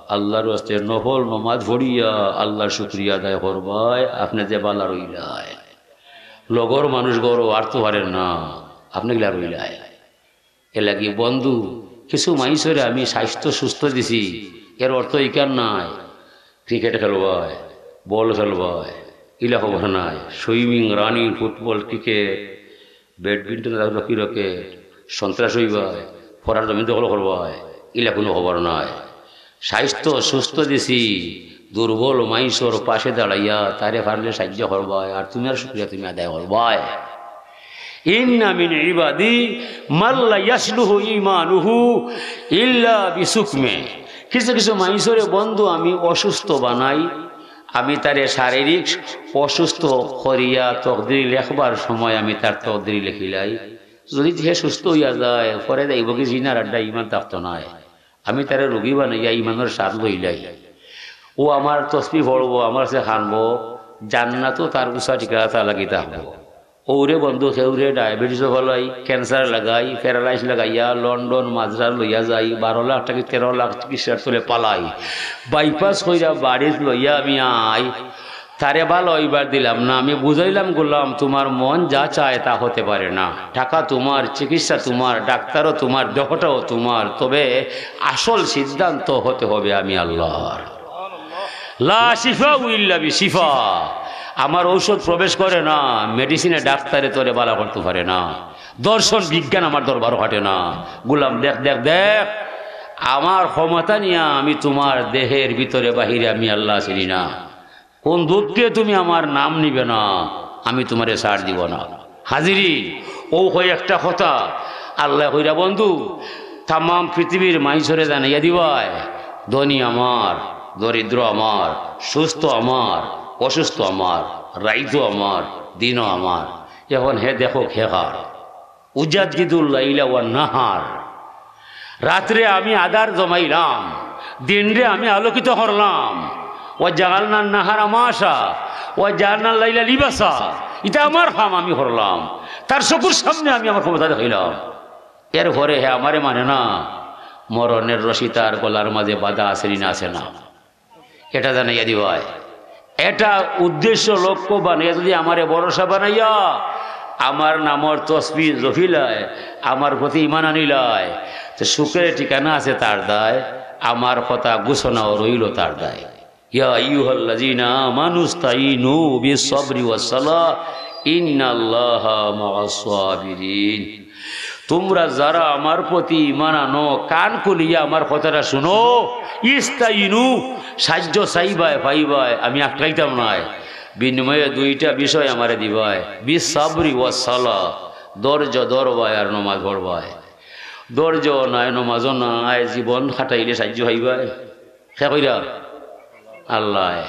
আল্লাহর ওয়াস্তে নফল নমাজ পড়িয়া আল্লাহর শুকরিয়া আদায় করবায়। আপনে যে বালা রইলায়, লগর মানুষ গরো আর তো পারের না, আপনে কিলা রইলায়। এরলাগি বন্ধু, কিছু মাইনষরে আমি স্বাস্থ্য সুস্থ দিছি, এর অর্থ ইখান নায় ক্রিকেট খেলবায়, বল খেলবায়, ইলা খবর নায়। Swimming, running, football, cricket, badminton, Rocky rocket, সন্ত্রাস অইবায়, পরার জমিন দখল করবায়, ইলা কুনু খবর নায়। স্বাস্থ্য সুস্থ দিছি, দুর্বল মাইনষর পাশে দাঁড়াইয়া তারে পারলে সাহায্য করবায়, আর তুমার শুকরিয়া তুমি আদায় করবায়। ইন্না মিন ইবাদি মাল্লা ইয়াসলুহু ঈমানুহু ইল্লা বিসুকমে। কিছু কিছু মাইনষরে বন্ধু আমি অসুস্থ বানাই, আমি তারে শারীরিক অসুস্থ করিয়া তকদির লেখবার সময় আমি তার তকদির লেখিলাই। যদি হে সুস্থ অইয়া যায়, পরে যাইবো কি জিনার আড্ডা, ইমান থাকতো নায়। আমি তারে রোগী বানাইয়া ইমানর স্বাদ লইলাই। ও আমার তসবি পড়বো, আমার কাছে কানবো, জান্নাতো তার উষা ঠিকানা তা লাগি থাকবো। ওরে বন্ধু, কেউরে ডায়াবেটিসও ফালাই, ক্যান্সার লাগাই, প্যারালাইস লাগাইয়া লন্ডন মাদ্রাজ লইয়া যাই, বারো লাখ থাকি তেরো লাখ চিকিৎসার তলে পালাই, বাইপাস কইরা বাড়িত লইয়া আমি আই। তারে ভালা অইবার দিলাম না, আমি বুঝাইলাম, "গোলাম, তুমার মন যা চায় তা হতে পারে না। টাকা তুমার, চিকিৎসা তুমার, ডাক্তারও তুমার, দেহটাও তুমার, তবে আসল সিদ্ধান্ত হতে হবে আমি আল্লাহর। লা শিফা ইল্লা বিশিফা।" আমার ঔষধ প্রবেশ করে না মেডিসিনে, ডাক্তারে তোরে ভালা করতে পারে না, দর্শন বিজ্ঞান আমার দরবারও খাটে না। গোলাম, দেখ, দেখ, দেখ, আমার ক্ষমতা নিয়া আমি তুমার দেহের ভিতরে বাহিরে আমি আল্লাহ চিনি না। কোন দুঃখে তুমি আমার নাম নিবে না, আমি তুমারে ছাড় দিব না। হাজিরিন, ও কয় একটা কথা, আল্লায় কইরা বন্ধু, তামাম পৃথিবীর মাইনষরে জানাইয়া দিবায়, ধনী আমার, দরিদ্র আমার, সুস্থ আমার, অসুস্থ আমার, রাইতও আমার, দিনও আমার। এখন হে দেখো হে কার। উজাদ্দিদুল লাইলা ওয়ান নাহার। রাত্রে আমি আধার জমাইলাম, দিনরে আমি আলোকিত করলাম। ওয়া জাআলনান নাহারা মাআশা, ওয়া জাআলনাল লাইলা লিবাসা। ইটা আমার কাম, আমি করলাম, তার চকুর সামনে আমি আমার ক্ষমতা দেখাইলাম। এরপরে হে আমারে মানে না, মরণের রশি তার গলার মাঝে বাঁধা আছে নি না আছে না? এটা জানাইয়া দিবায়। এটা উদ্দেশ্য লক্ষ্য বানাইয়া যদি আমারে ভরসা বানাইয়া আমার নামর তসবি জপিলায়, আমার প্রতি ইমান আনিলায়, তো সুখের ঠিকানা আছে তার দায়, আমার কথা ঘোষণাও রইল তার দায়। ইয়া আইয়ুহাল্লাযীনা আমানু ইস্তাইনু বিস সাবরি ওয়াস সালাহ, ইন্নাল্লাহা মাআস সাবিরিন। তোমরা যারা আমার প্রতি ইমান আনো, কান খুলিয়া আমার কথাটা শুনো। ইস্তাইনু, সাহায্য চাইবায়, পাইবায়, আমি আটকাইতাম নায়। বিনিময়ে দুইটা বিষয় আমারে দিবায়, বিস সাবরি ওয়াস সালাহ, ধৈর্য ধরবায় আর নমাজ পড়বায়। ধৈর্য নাই, নমাজও নাই, জীবন কাটাইলে সাহায্য পাইবায়। কে কইরা? আল্লায়।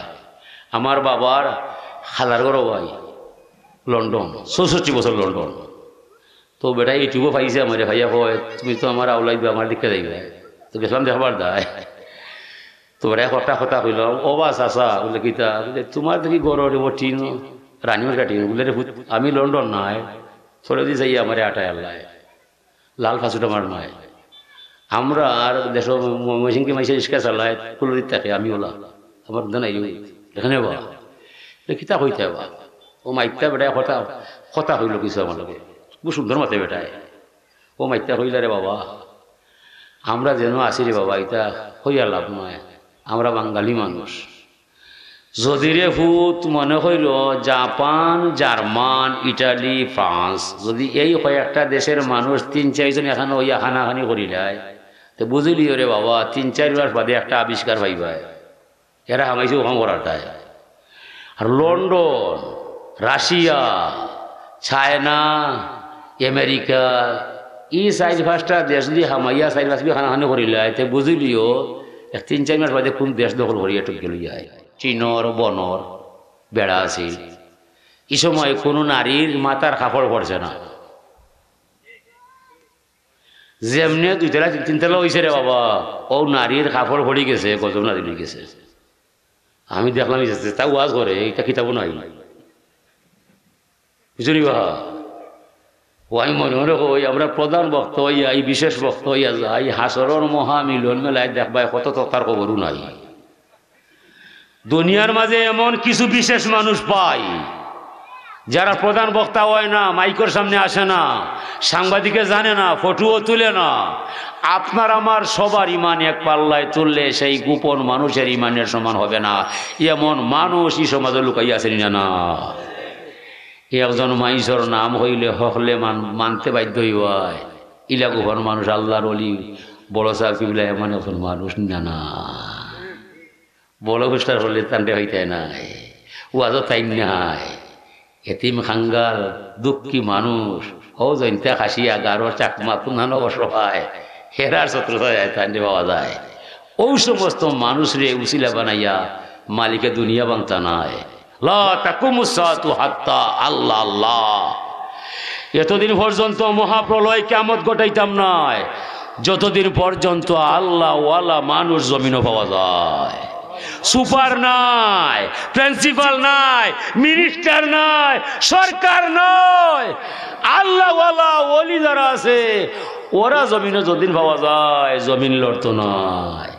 আমার বাবার খালার ঘরো ভাই লন্ডন, চৌষট্টি বছর লন্ডন। তো বেটা YouTube-ও পাইছে আমারে, পাইয়া কয়, "তুমি তো আমার আওলাদ বা, আমার দিকে যাইবে।" তো গেছিলাম দেখবার দায়। তো বেটা একটা কথা কইলাম, "ও বা চাচা," বলে, "কিতা?" বলে, "তোমার দেখি ঘরর টিন, রানিমার কাটিন।" বলে, "রে পুত, আমি লন্ডন নাই, থরে দি যাই আমারে আটায় আল্লায়।" লাল ফাসুটা আমার নাই। আমরা আর দেশো ময়মনসিংহ মাইসে রিক্সা চালায়, কুলরিত থাকে, আমি ওলা। আমার বুদ্ধ নাই, এখানে বা। এ কিতা কইতে বা? ও মাইত্তা বেটায় কথা, কথা কইল কিছু আমার লগে। খুব সুন্দর মাতে বেটায়। ও মাইত্তা কইলা, "রে বাবা, আমরা যেন আছি রে বাবা, ইতা কইয়া লাভ নাই। আমরা বাঙালি মানুষ।" যদি রে পুত মনে কইরো জাপান, জার্মান, ইটালি, ফ্রান্স, যদি এই কয়েকটা দেশের মানুষ তিন চারজন এখানো অইয়া কানাকানি করিলায়, তে বুঝিলিও রে বাবা, তিন চাইর মাস বাদে একটা আবিষ্কার পাইবায়। এরা হামাইছে ওখান করার দায়। আর লন্ডন, রাশিয়া, চায়না, আমেরিকা, ই চাইর পাঁচটা দেশ যদি হামাইয়া চাইর পাঁচ বিঘা কানাকানি করিলায়, তে বুঝিলিও এক তিন চাইর মাস বাদে কোন দেশ দখল করিয়া টুকিয়া লইয়া আয়। টিনর, বনর বেড়া আছিল। ই সময় কোনো নারীর মাথার কাপড় পড়ছে না। যেমনে দুইতলা, তিন, তিনতলা অইছে রে বাবা, ও নারীর কাপড় পড়ি গেছে, গজব নাজিল অই গেছে। আমি দেখলাম, ই যে তা ওয়াজ করে, ইটা কিতাবো নাই। বুঝলি বা? ও আমি মনে মনে কই, আমরা প্রধান বক্তা অইয়া, এই বিশেষ বক্তা অইয়া যাই, হাশরর মহামিলন মেলায় দেখবায় কত তক্তার কবরও নাই। দুনিয়ার মাঝে এমন কিছু বিশেষ মানুষ পাই, যারা প্রধান বক্তা হয় না, মাইকর সামনে আসে না, সাংবাদিকে জানে না, ফটোও তুলে না। আপনার আমার সবার ইমান এক পাল্লায় তুললে সেই গোপন মানুষের ইমানের সমান হবে না। এমন মানুষ ই সমাজে লুকাইয়া আছে নি না? না। একজন মাইনষর নাম হইলে হকলে মান-, মানতে বাধ্য অইবায়। ইলা গোপন মানুষ আল্লাহর ওলি, বড় সাহেব কিবলা এমন একজন মানুষ নি না? না। বড় হুশিয়ার হলে তানরে হইতে নাই, ওয়াজও তাই নাই। এতিম খাঙ্গাল, দুঃখী মানুষ, ও জৈন্তা খাসিয়া, গারো, চাকমা, পুনানো অসহায়, হেরার শত্রুতা যায়, তানরে পাওয়া যায়। ও সমস্ত মানুষরে উসিলা বানাইয়া মালিকে দুনিয়া বাংতা নাই। লা তাকুমু সাতু হাত্তা আল্লাহ আল্লাহ। এতদিন পর্যন্ত মহাপ্রলয় কিয়ামত ঘটাইতাম নায়, যতদিন পর্যন্ত আল্লাহওয়ালা মানুষ জমিনো পাওয়া যায়। সুপার নাই, প্রিন্সিপাল নাই, মিনিস্টার নাই, সরকার নয়, আল্লাহওয়ালা ওলি যারা আছে, ওরা জমিনো যতদিন পাওয়া যায়, জমিন লড়তো নায়।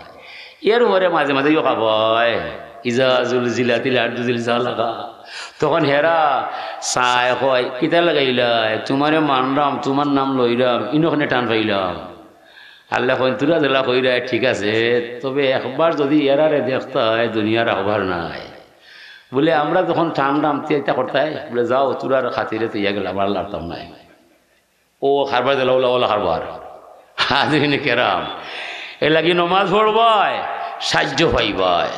এরপরে মাঝে মাঝে ইয়ো খাবায়, ইজা জুলজিলাতিল আরদু জিলজালাহা। তখন হেরা চায়, কয়, "কিতা লাগাইলায়? তুমারে মানরাম, তুমার নাম লইরাম, ইনো কেনে টান পাইলাম?" আল্লায় কইন, "তুরা যেলা কইরায় ঠিক আছে, তবে একবার যদি এরারে দেখতায়, দুনিয়ার আখবার নাই।" বলে, "আমরা যখন টানরাম, তে ইতা করতায়?" বলে, "যাও, তুরার খাতিরে তো ইয়া গেলাম, আর লড়তাম নায়।" ও কারবার দিলা, ওলা, ওলা কারবার। হাজিরিনে কেরাম, এর লাগি নমাজ পড়বায়, সাহায্য পাইবায়।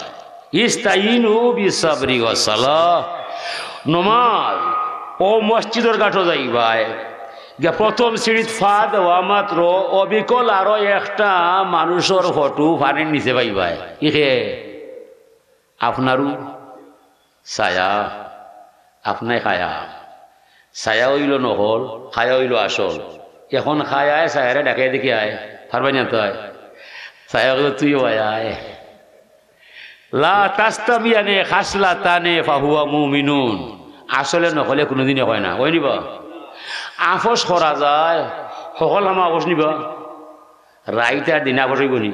ইস্তাইনু বিসাবরি ওয়াস সালাহ। নমাজ, ও মসজিদর ঘাটো যাইবায়। গিয়া প্রথম সিঁড়িত পা দেওয়া মাত্র অবিকল আরো একটা মানুষর ফটো পানির নিচে পাইবায়। ইখে আপনারও ছায়া, আপনায় কায়া। ছায়া অইলো নকল, কায়া অইলো আসল। এখন কায়ায় ছায়ারে ডাকিয়া দেখিয়ায়, পারবায় না তো আয়। ছায়া কইলো, "তুইও আয়, আয়।" লা তাস্তাবিয়ানে খাসলাতানে ফাহুয়া মুমিনুন। আসলে নকলে কুনুদিনে কয় না, অয় নি বা? আপস করা যায়, হকল কামো আপস নি বা? রাইত আর দিনে আপস অইবো নি?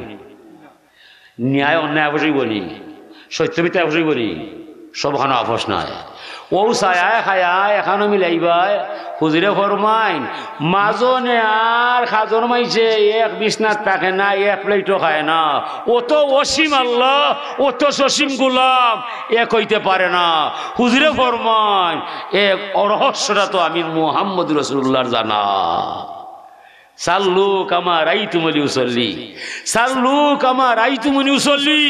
ন্যায় অন্যায় আপস অইবো নি? সত্য মিথ্যা আপস অইবো নি? সবখানো আপস নাই। অউ ছায়ায় খায়ায় এখানো মিলাইবায়। হুজুরে ফরমাইন, মাজনে আর খাজর মাইঝে এক বিছনাত থাকে না, এক প্লেটও খায় না। অত অসীম আল্লাহ, অত সসীম গুলাম, এক অইতে পারে না। হুজুরে ফরমাইন, এ রহস্যটা তো আমি মুহাম্মদ রাসূলুল্লাহর জানা। সাল্লু কামা রাইতুমুনি উসল্লি। সাল্লু কামা রাইতুমুনি উসল্লি।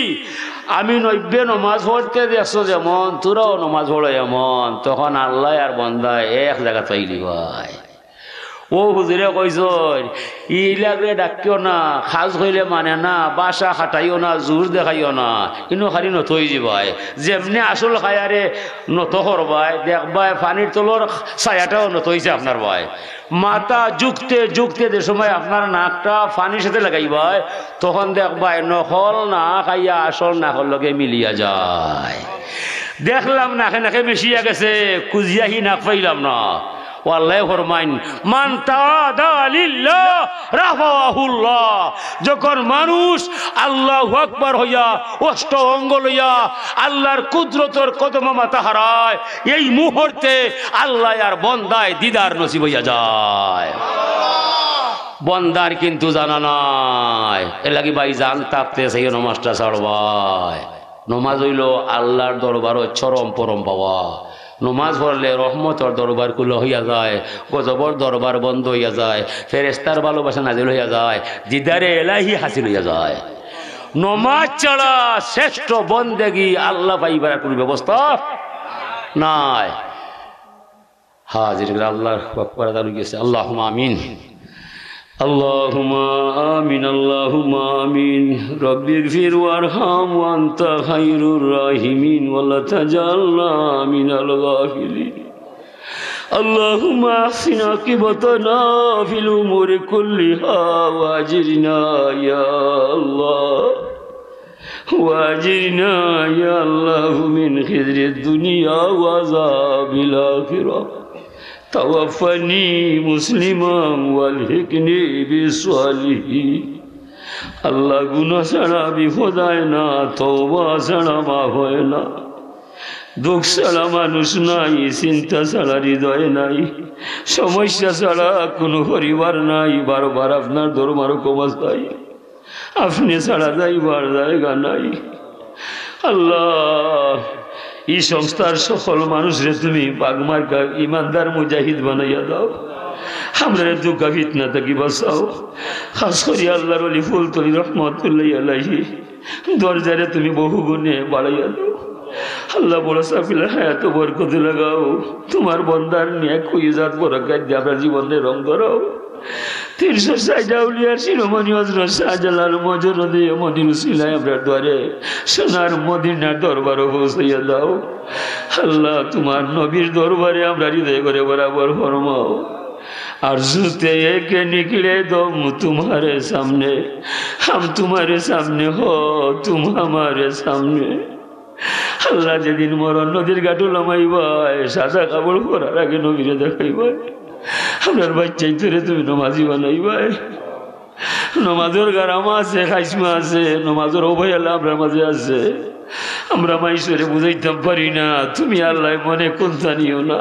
আমি নবীয়ে নমাজ পড়তে দেখছো যেমন, তোরাও নমাজ পড়ো এমন, তখন আল্লাহ আর বন্দায় এক জাগাত পাইলিবায়। অউ হুজুরে কইছইন, ইলাগরে ডাকিও না, খাজ কইলে মানে না, ভাষা খাটাইও না, জুর দেখাইও না, ইনো খালি নত অইযিবায়। যেমনে আসল খায়ারে নত করবায়, দেখবায় পানির তলর ছায়াটাও নত অইছে আপনার বায়। মাথা ঝুকতে ঝুকতে যে সময় আপনার নাকটা পানির সাথে লাগাইবায়, তখন দেখবায় নকল না খাইয়া আসল নাকর লগে মিলিয়া যায়। দেখলাম নাকে নাকে মিশিয়া গেছে, খুজিয়া হি নাক পাইলাম না। অউ আল্লায় ফরমাইন, মান তাওয়াদা লিল্লাহ রাফাআহুল্লাহ। যখন মানুষ আল্লাহু আকবার কইয়া, অষ্ট অঙ্গ লইয়া আল্লাহর কুদরতর কদমো মাথা হারায়, এই মুহূর্তে আল্লাহ আর বন্দায় দিদার নসিব অইয়া যায়। বন্দার কিন্তু জানা নাই, এরলাগি ভাইজান থাকতে চাইও নমাজটা ছাড়বায়। নমাজ অইলো আল্লাহর দরবারো চরম পরম পাওয়া। নমাজ পড়লে রহমতর দরবার খুলা অইয়া যায়, গজবর দরবার বন্ধ অইয়া যায়, ফেরেশতার ভালোবাসা নাজিল অইয়া যায়, দিদারে এলাহি হাসিল অইয়া যায়। নমাজ ছাড়া শ্রেষ্ঠ বন্দেগি আল্লাহ পাইবার কুনু ব্যবস্থা নাই। হাজির করে আল্লাহু আকবার আদান অইগেছে। আল্লাহুম্মা আমিন। আল্লাহুম্মা আমিন, আল্লাহুম্মা আমিন। রব্বি ইগফির ওয়ারহাম ওয়া আনতা খায়রুর রাহিমিন ওয়া লা তাজআলনা মিনাল গাফিলিন। আল্লাহুম্মা আহসিন আকিবাতানা ফিল উমুরি কুল্লিহা ওয়া আজিরনা ইয়া আল্লাহ। وأجرنا يا الله من خزي الدنيا وعذاب الآخرة. توفني مسلما وألحقني بالصالحين. আল্লাহ, গুনা ছাড়া বিপদ অয় না, তওবা ছাড়া মাফ অয় না। দুঃখ ছাড়া মানুষ নাই, চিন্তা ছাড়া হৃদয় নাই, সমস্যা ছাড়া কুনু পরিবার নাই। বারবার আপনার দরবারো ক্ষমা চাই। আপনে ছাড়া যাইবার জাগা নাই। আল্লাহ, ই সংস্থার সকল মানুষরে তুমি পাক মার্কা ইমানদার মুজাহিদ বানাইয়া দাও। আমরারে ধুকা ফিতনা থাকি বাঁচাও। খাস করি আল্লাহর ওলি ফুলতলি রহমতুল্লাহি আলাইহি দরজারে তুমি বহু গুণে বাড়াইয়া দাও। আল্লাহ, বড় সাফিলের হায়াতো বরকত লাগাও। তোমার বন্দার নেক কুইজাত বরকত দিয়া আমরার জীবনরে রং করাও। তিনশো ষাইট আউলিয়ার শিরোমণি হযরত শাহজালাল মজরুদে মনির উসিলায় আমরার দুয়ারে সোনার মদিনার দরবারো পৌঁছাইয়া দাও। আল্লাহ, তোমার নবীর দরবারে আমরার হৃদয় ঘরে বরাবর ফরমাও। آرزو تھے کہ نکلے دم تمہارے سامنے، ہم تمہارے سامنے ہو، تم ہمارے سامنے। আল্লাহ, যেদিন মরণ নদীর ঘাটো লামাইবায়, সাদা কাপড় পরার আগে নবীরে দেখাইবায়। আমরার বাচ্চাইন্তরে তুমি নমাজি বানাইবায়। নমাজর গারামা আছে, খাইসমা আছে, নমাজর অবহেলা আমরার মাঝে আছে। আমরা মাইনষরে বুঝাইতাম পারি না, তুমি আল্লাহ মনে কুন্তা নিও না।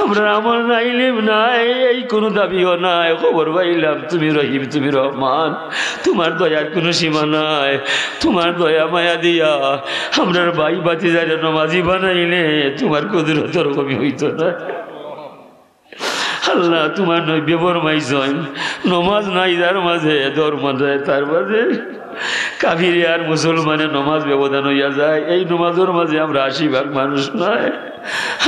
আমরার আমল নাই, ইলিম নাই, এই কুনু দাবিও নাই। খবর পাইলাম তুমি রহিম, তুমি রহমান, তোমার দয়ার কুনু সীমা নাই। তোমার দয়া মায়া দিয়া আমরার ভাই ভাতিজারে নমাজি বানাইলে তোমার কুদরতর কমি অইতো না। আল্লাহ, তোমার নবীয়ে ফরমাইছইন, নমাজ নাই যার মাঝে, ধর্ম নাই তার মাঝে। কাফিরে আর মুসলমানে নমাজ ব্যবধান অইয়া যায়। এই নমাজর মাঝে আমরা আশি ভাগ মানুষ নায়।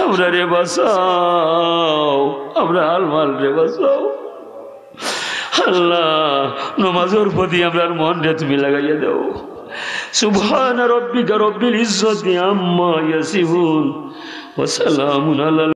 আমরারে বাঁচাও, আমরার আলমালরে বাঁচাও। আল্লাহ, নমাজর প্রতি আমরার মনরে তুমি লাগাইয়া দাও। سبحان ربك رب العزة عما يصفون وسلام على